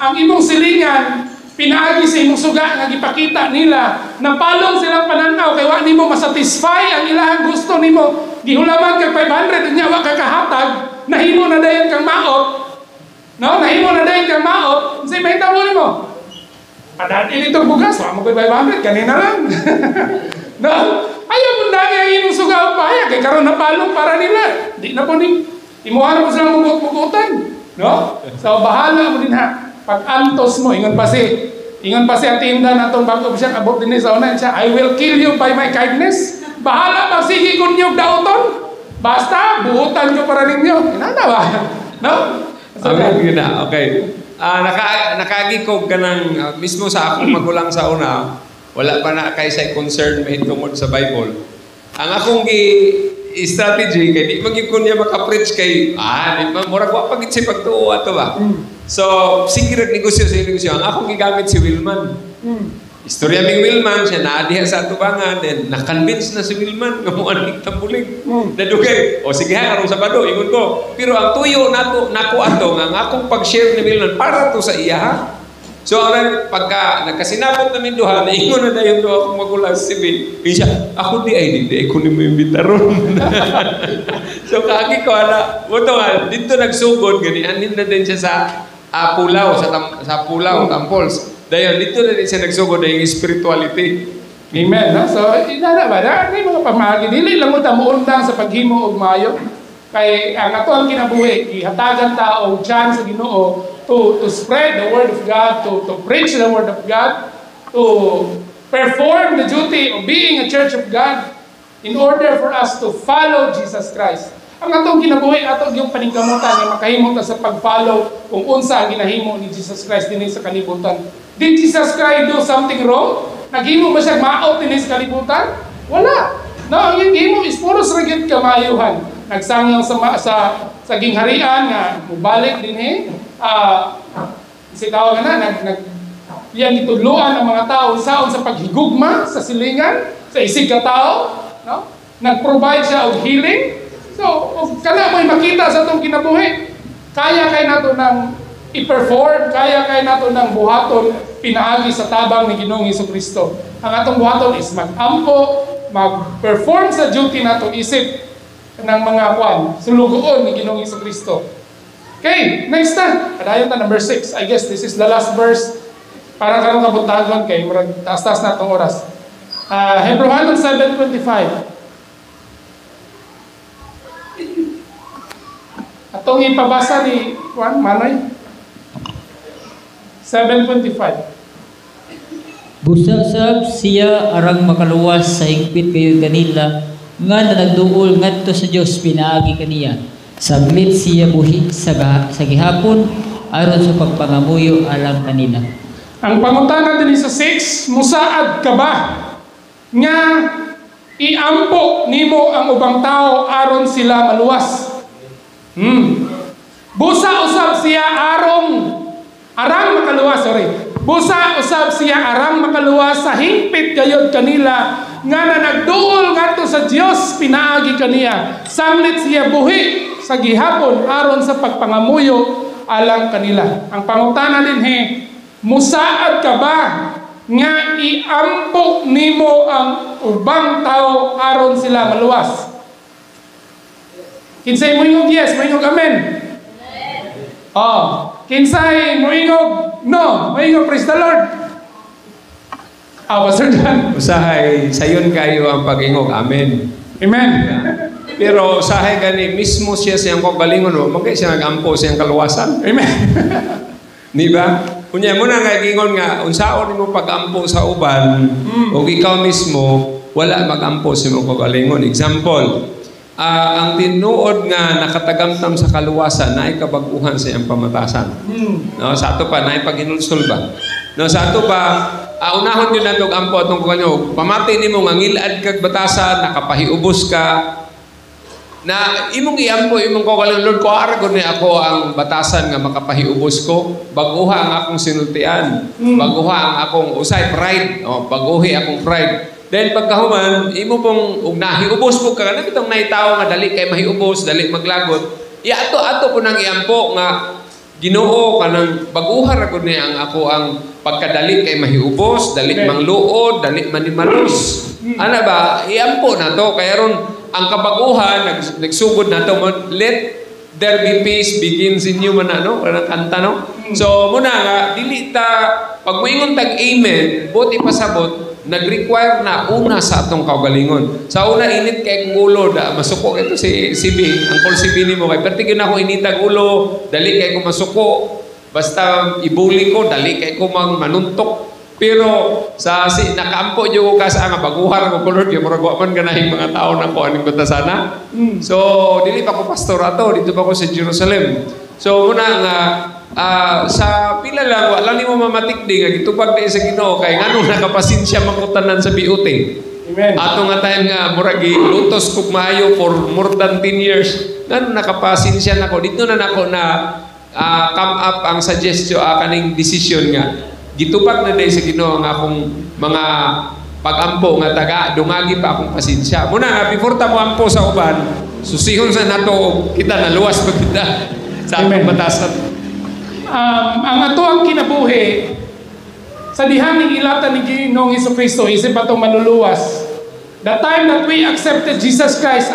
ang imong silingan pinaagi sa imong suga nga gipakita nila, napalong silang pananaw kay wa nimo masatisfy ang ilahang gusto nimo, gihulaman kag 500 unya wa ka kahatag, nahimo na dayon kang maot. No, nahimo na dayon kang maot, unsay mahitabo nimo? Padadili itong bugas, wa mo koy 500 kanina lang. No? Ayaw mo dami ang imong suga og pahayag kay karon napalong para nila. Di na po ni imuha na po silang mugot-mugutan. No? So bahala mo din ha. Pag antos mo, ingon pa si atinda na itong bago siya abot din sa una siya, "I will kill you by my kindness." Bahala pa sige kun niyo dauton. Basta buutan ko para ninyo. Inana ba? No? So, Amen yun na. Okay. Nakaagi ko ganang mismo sa akong magulang sa una, wala pa na kay sa concern mahitungod sa Bible. Ang akong gi strategy kay di man gyud ko niya maka-preach kay di man murag wa pa gid siya pagtuo ato ba. So sige rag negosyo sa negosyo. Ang akong gigamit si Wilman. Istorya ming Wilman, siya naa diha sa atubangan, then na-convince na si Wilman nga mo aning tambulig. Nadugay, o sige ha, karong Sabado, ingon ko. Pero ang tuyo nato, nako ato, nga ang akong pag-share ni Wilman, para to sa iya ha. So ang pagka nagkasinabot namin duha, naingon na dayon duha akong magulang si Bill. Siya, ako di ay di ay kunin mo imbitaron. So kaagi ko ana, buto nga dito nagsugod gani anin na din siya sa Pulaw, sa Pulaw, Tampols. Dayon dito na din siya nagsugod yung spirituality. Amen. No? So, inana ba? Na, may mga pamaagi. Dili lang mo ta muundang sa paghimo og maayo. Kay ang ato ang kinabuhi, gihatagan ta og chance sa Ginoo to spread the word of God, to preach the word of God, to perform the duty of being a church of God. In order for us to follow Jesus Christ. Ang atong kinabuhi, ato yung paningkamutan nga makahimo ta sa pag-follow kung unsa ang ginahimo ni Jesus Christ dinhi sa kalibutan. Did Jesus Christ do something wrong? Naghimo ba siya maot dinhi sa kalibutan? Wala. No, ang iyang gihimo is puros ra gyud kamaayuhan. Nagsangyaw sa gingharian nga mubalik dinhi. Si tawag na nag nag iyang gitudloan ang mga tao saon sa paghigugma sa silingan, sa isig ka tao, no? Nag-provide siya og healing. So, og kana mo'y makita sa atong kinabuhi. Kaya kay nato nang i-perform, kaya kay nato nang buhaton pinaagi sa tabang ni Ginoong Kristo. Ang atong buhaton is mag-ampo, mag-perform sa duty nato isip ng mga kwan, sulugoon ni Ginoong Kristo. Okay, next na. Padayon ta number 6. I guess this is the last verse. Para karong kabuntagon kay murag taas-taas na atong oras. Hebrew 7:25. Atong ipabasa ni Juan Manoy. 7:25. Busa sab siya arang makaluwas sa higpit kayo kanila nga nagduol ngadto sa Dios pinaagi kaniya. Saglit siya buhi sa gihapon aron sa pagpangamuyo alang kanila. Ang pangutana dinhi sa 6, musaad ka ba nga iampo nimo ang ubang tao aron sila maluwas? Busa usab siya arang makaluwas, sorry. Busa usab siya arang makaluwas sa hingpit gayod kanila nga nagduol ngadto sa Dios pinaagi kaniya. Sanglit siya buhi sa gihapon aron sa pagpangamuyo alang kanila. Ang pangutana dinhi, musaad ka ba nga iampo nimo ang ubang tao aron sila maluwas? Kinsay moingog yes, moingog amen. Oh, kinsay moingog no, moingog praise the Lord. Pastor John. Usahay sayon kayo ang pag-ingog amen. Amen. Pero usahay gani mismo siya siyang kagalingon, wa man kay siya nagampo siyang kaluwasan. Amen. Di ba? Unya mo na nga gingon nga unsaon nimo pag-ampo sa uban ug ikaw mismo wala mag-ampo sa imong kagalingon. Example, ang tinuod nga nakatagamtam sa kaluwasan naay kabag-uhan sa iyang pamatasan. No, sa ato pa naay paghinulsol ba. No, sa ato pa unahon gyud nato og ampo atong kanyo. Pamati nimo nga ngilad kag batasan, nakapahiubos ka na imong iampo imong kagalingon, Lord, ko ara gud ni ako ang batasan nga makapahiubos ko, baguha ang akong sinultian, baguha ang akong usay pride, oh, baguhi akong pride. Then pagkahuman, imo pong ug nahiubos po ka kana bitong naitawo nga dali kay mahiubos, dali maglagot. Iato ato po nang iampo nga Ginoo kanang baguha ra gud ni ang ako ang pagkadali kay mahiubos, dali mangluod, dali manimalos. Ana ba iampo na to kay aron ang kabaguhan nagsugod na to, let there be peace begins in you man ano, kanang kanta no. So muna nga dili ta pag moingon tag amen, buot ipasabot nag-require na una sa atong kaugalingon. Sa una init kay kong ulo, da masuko kay to si CB, ang call CB nimo kay perti gyud ako initag ulo, dali kay ko masuko. Basta ibuli ko, dali kay ko mang manuntok. Pero sa si nakaampo jud ko ka sa nga baguhan ko Lord, kay murag wa man ganahing mga tao nako aning batasana. So dili pa ko pastor ato, dito pa ko sa Jerusalem. So muna nga sa pila lang wala nimo mamatikdi nga gitubag di sa Ginoo kay nganong nakapasensya man ko tanan sa BUT. Amen. Ato nga time nga murag gilutos kog maayo for more than 10 years. Nganong nakapasensya nako dito na nako na come up ang suggestion kaning decision nga gitubag na day sa Ginoo ang akong mga pagampo nga taga dungagi pa akong pasensya. Muna nga before ta moampo sa uban, susihon sa nato kita naluwas pa kita sa atong batasan. Ang ato ang kinabuhi sa dihang ilatan ni Ginoong Hesukristo isip atong manluluwas. The time that we accepted Jesus Christ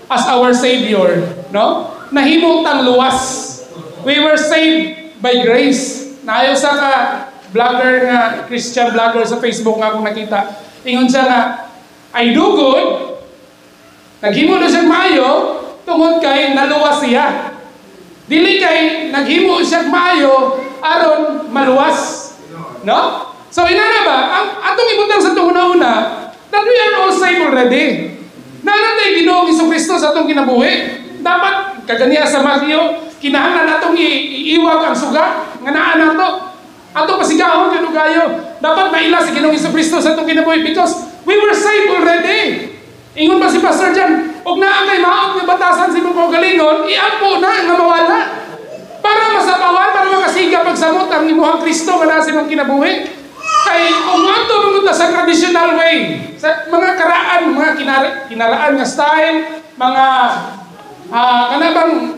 as our Savior, no? Nahimo tang luwas. We were saved by grace. Naayo sa ka vlogger nga Christian vlogger sa Facebook nga akong nakita. Ingon siya nga I do good. Naghimo na siya maayo tungod kay naluwas siya. Dili kay naghimo siya maayo aron maluwas. No? So inana ba ang atong ibutang sa una-una that we are all saved already. Nanatay Ginoong Kristo sa atong kinabuhi. Dapat kaganiya sa Matthew, kinahanglan natong iiwag ang suga nga naa nato. Ato pasigahon kadugayo. Dapat maila si Ginoong Kristo sa atong kinabuhi because we were saved already. Ingon ba si Pastor John, og naa kay maot nga batasan sa imong kaugalingon, iampo na nga mawala. Para masapawan, para makasiga pagsamot ang imuhang Kristo nga naa sa imong kinabuhi. Kay kung ato mangunta sa traditional way, sa mga karaan, mga kinaraan nga style, mga kanabang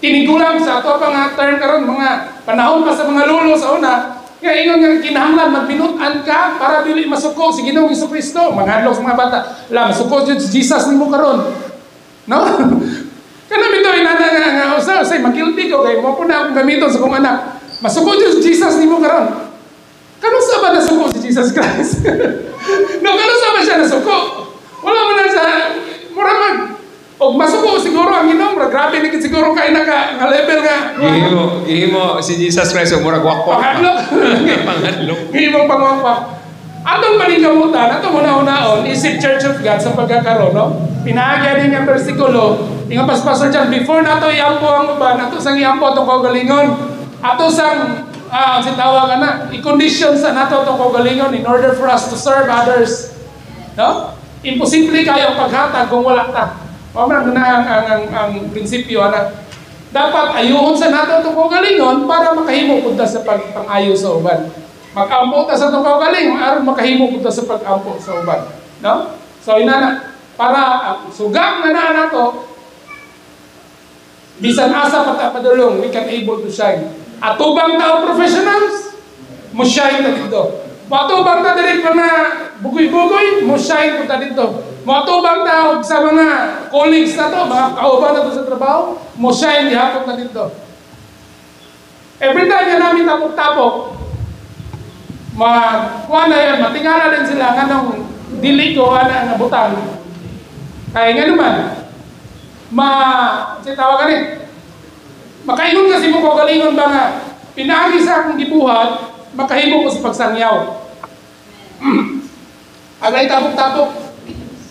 tinigulang sa ato pa nga term karon, mga panahon pa sa mga lulo sa una, nga ingon nga kinahanglan magbinutan ka para dili masuko si Ginoong Kristo. Manghadlok sa mga bata, la masuko jud si Jesus nimo karon. No? Kana bitaw inana nga usa usay magilty ko kay mo po na akong gamiton sa akong anak. Masuko jud si Jesus nimo karon. Kano sa ba nasuko si Jesus Christ? No, kano sa ba siya nasuko? Wala man na sa mura mag og masuko siguro ang Ginoo, mura grabe ni siguro kay naka nga level nga. Gihimo si Jesus Christ og murag wakwak. Pangadlok. Pangadlok. Gihimo pangwakwak. Atong paningkamutan, atong una-unaon, isip Church of God sa pagkakaroon, no? Pinaagyan din ang bersikulo, ingon pas Pastor John, before nato iampo ang uban, ato sang iampo atong kaugalingon, ato sang si tawag na, i-condition sa nato atong kaugalingon in order for us to serve others. No? Imposible kayo ang paghatag kung wala ta. Mao man na ang prinsipyo ana. Dapat ayuhon sa nato atong kaugalingon para makahimo pud ta sa pagpangayo sa uban. Magampo ta sa atong kaugalingon aron makahimo pud ta sa pagampo sa uban. No? So inana para ang sugang na naa nato bisan asa pa ta padulong, we can able to shine. Atubang tao professionals, mo shine ta dito. Moatubang ta diri mga bugoy-bugoy, mo shine ta dito. Moatubang ta sa mga colleagues na to, mga kauban na to sa trabaho, mo shine gihapon ta dito. Every time nga namin tapok-tapok, makuha na yan, matingala din sila nganong dili ko ana nga butang. Kaya nga naman, si tawag ka ni, makaingon kasi mo kaugalingon ba nga, pinaagi sa akong gibuhat, makahimo ko sa pagsangyaw. Agay tapok-tapok,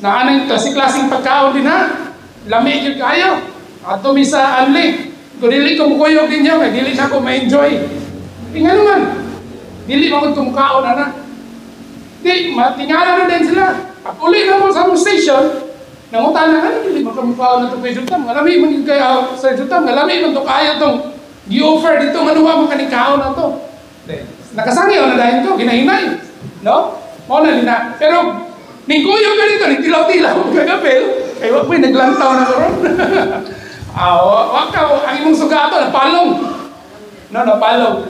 na anong klase-klaseng pagkaon din ha, lami yun kayo, ato mi sa anli, kung dili ko mukuyog ninyo, kay dili na ako ma-enjoy. Nga naman, dili man ko mukaon ana. Di, matingala na din sila. Pag uli na mo sa among station, nangutan na, ano, dili man ka mukaon na ito kay Jutam. Ngalami man yun kay Sir Jutam, ngalami man ito kayo itong gi-offer dito, manuwa mo kaning kaon na ito. Nakasangyaw na dahil ko, ginahinay. No? Mao na din na. Pero, ningkuyog ka dito, ningtilaw-tilaw kagapil, kay wag mo'y naglantaw na karon. Wag ka, ang imong suga ato, napalong. No, napalong.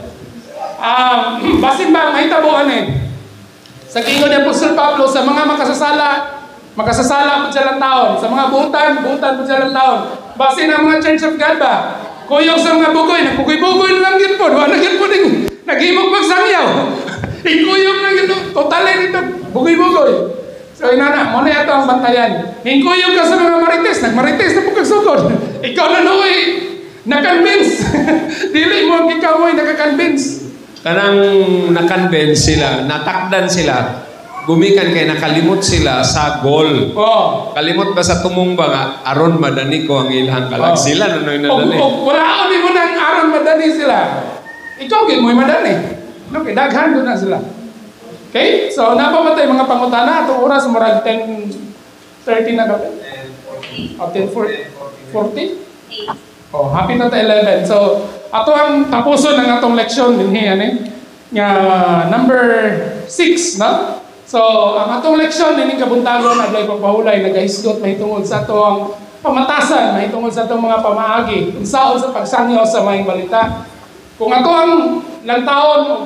Basin ba, mahitabuan eh. Sa kingon ni Apostol Pablo, sa mga makasasala, makasasala po silang taon. Sa mga buutan, buutan po silang taon. Basin ang mga Church of God ba? Kuyog sa mga bugoy, nagbugoy-bugoy na lang yun po. Wala na yun po din. Naghimog pagsangyaw. Hingkuyog na yun. Totally dito, bugoy-bugoy. So inana, muna ito ang bantayan. Hingkuyog ka sa mga marites, nagmarites na po kagsugod. Ikaw na nooy, na-convince. Dili mo, ikaw mo'y nakakonvince. Kanang na-convince sila, natakdan sila, gumikan kay nakalimot sila sa goal. Oh. Kalimot ba sa tumong ba nga, aron madani ko ang ilang kalag. Oh. Sila na no'y nadani. Og wala ni mo nang aron madani sila. Ikaw gid mo'y madani. No, kay daghan doon na sila. Okay? So, napamatay mga pangutana. Atong oras, murag 10:30 na gabi. O, 10:40? Oh, happy na ta 11. So, ato ang tapuson ng atong leksyon dinhi ani nga number 6, no? So, ang atong leksyon nining kabuntagon adlay pagpahulay nagahisgot mahitungod sa ato ang pamatasan, mahitungod sa atong mga pamaagi, unsaon sa pagsangyaw sa maayong balita. Kung ato ang lantaon og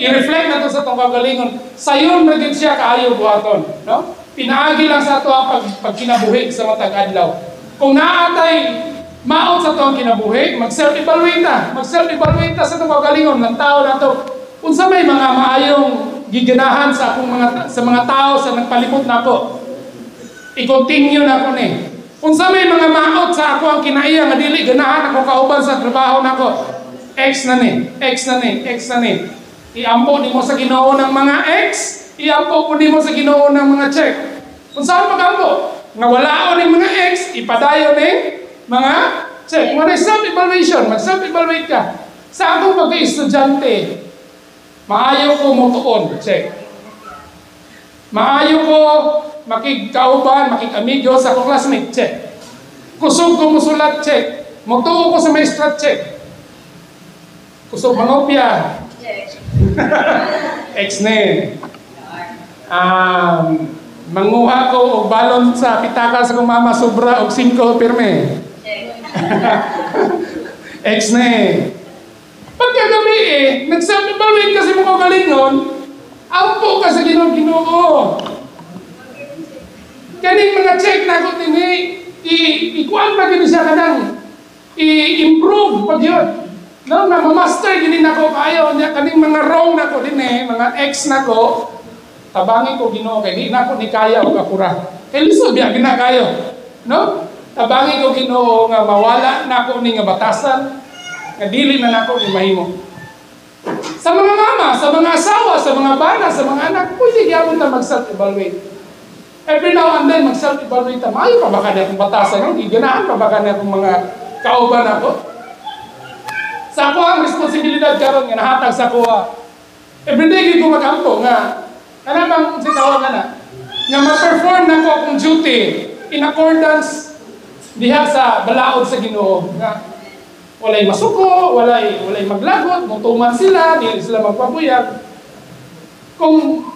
i-reflect nato sa atong kagalingon, sayon ra gyud siya kaayo buhaton, no? Pinaagi lang sa ato ang pagkinabuhi sa matag adlaw. Kung naatay maot sa atong kinabuhi, mag-self-evaluate ta, mag-self-evaluate ta sa atong kagalingon, lantaon nato unsa may mga maayong giganahan sa akong mga sa mga tao sa nagpalimot nako. I-continue nako ni. Unsa may mga maot sa ako ang kinaiya nga dili ganahan ako kauban sa trabaho nako. X na ni, X na ni, X na ni. Iampo nimo sa Ginoo ng mga X, iampo po nimo sa Ginoo ng mga check. Unsa ang pagampo? Nga walaon ning mga X, ipadayon ning mga check. Mo self-evaluation, mag-self-evaluate ka. Sa akong pagka-estudyante, maayo ko motuon, check. Maayo ko makigkauban, makig-amigo sa akong classmate, check. Kusog ko musulat, check. Mutuo ko sa maestra, check. Kusog mangopya, check. X na. Manguha ko og balon sa pitaka sa akong mama, sobra og 5 pirme. X na eh. Pagkagabi eh, nag-self-evaluate kasi mo kagalingon, ampo ka sa Ginoo. Kaning mga check na ako tini, ikuan pa gini siya kanang, i-improve pag yun. No, na ma-master gini nako kayo niya kaning mga wrong nako din eh, mga X nako, tabangi ko Ginoo kay di nako ni kaya og akura. Kay lisod biya gina kayo. No? Tabangi ko Ginoo nga mawala nako ni nga batasan, nga dili na nako ni mahimo. Sa mga mama, sa mga asawa, sa mga bana, sa mga anak, pwede gyapon ta mag-self-evaluate. Every now and then mag-self-evaluate ta. Maayo pa ba ka na akong batasan? No? Giganahan pa ba ka na akong mga kauban ako? Sa ako ang responsibilidad karon nga nahatag sa ako. Everyday gyud ko magampo nga kana bang si tawag na nga ma-perform nako akong duty in accordance diha sa balaod sa Ginoo nga walay masuko, walay maglagot, mutuman sila, dili sila magpabuyag. Kung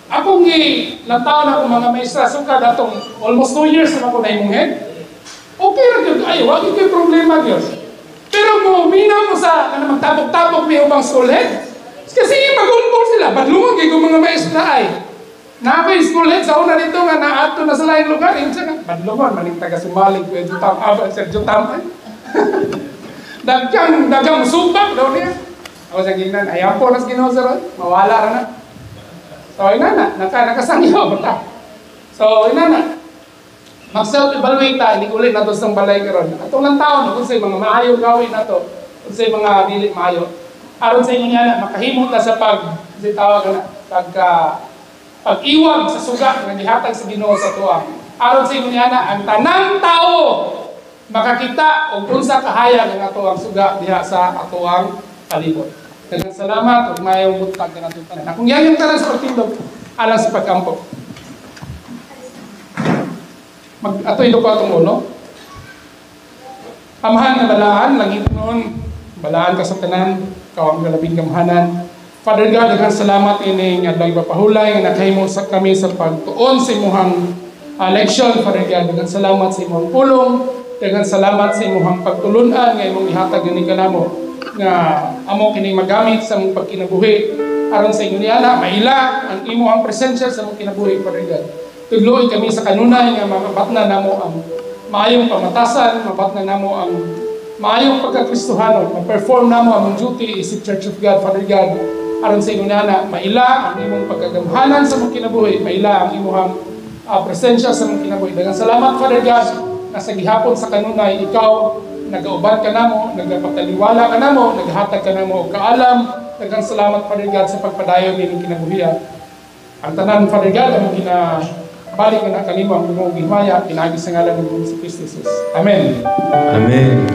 akong gilantaw na akong mga maestra sukad atong almost 2 years na ako nahimong head, okay ra gyud ay wa gyud problema gyud. Pero mo minaw mo sa kana magtabok-tabok mi ubang school head. Kasi magulbol sila, badlungon gyud mga maestra ay. Na ako'y school head sa una dito nga naadto na sa laing lugar, insa nga badlungon maning taga Sumalig kuya Jutam, Sir Jutam. Daghang musubak daw niya. Ako sa gingnan, ayaw po nas Ginoo sir, mawala ra na. So inana, nakasangyo ta. So inana, mag-self-evaluate ta, hindi ulit nato sa balay karon. Atong lang taon, kung sa mga maayo gawin nato, kung sa mga dili maayo. Aron sa inyo niya, makahimo ta sa pag, kasi tawag na, pag-iwag sa suga nga gihatag sa Ginoo sa tuwa. Aron sa inyo niya, ang tanang tao makakita og unsa kahayag ang atoang suga diha sa atoang palibot. Daghang salamat ug maayong buntag kanatong tanan. Akong yayong tanan sa pagtindog alang sa pag-ampo. Atoy ko atong ulo. Amahan nga balaan, langit noon, balaan ka sa tanan, ikaw ang galabing gamhanan. Father God, daghang salamat ining adlaw ipapahulay nga nakahimo sa kami sa pagtuon sa imong leksyon. Father God, daghang salamat sa imong pulong, daghang salamat sa imong pagtulunan nga imong ihatag gani kanamo nga amo kining magamit sa imong pagkinabuhi aron sa inyo niana maila ang imong presensya sa imong kinabuhi. Father God, tudloy kami sa kanunay nga mabatna namo ang maayong pamatasan, mabatna namo ang maayong pagkakristohanon, ma-perform namo ang duty isip Church of God. Father God, aron sa inyo niana maila ang imong pagkagamhanan sa imong kinabuhi, maila ang imong presensya sa imong kinabuhi. Daghang salamat, Father God, na sa gihapon sa kanunay ikaw nagauban ka namo, nagapataliwala ka namo, naghatag ka namo og kaalam. Daghang salamat, Father God, sa pagpadayon nining kinabuhian. Ang tanan, Father God, among ginabalik na kanimo ang imong gihimaya pinaagi sa ngalan ni Hesus Kristo. Amen. Amen.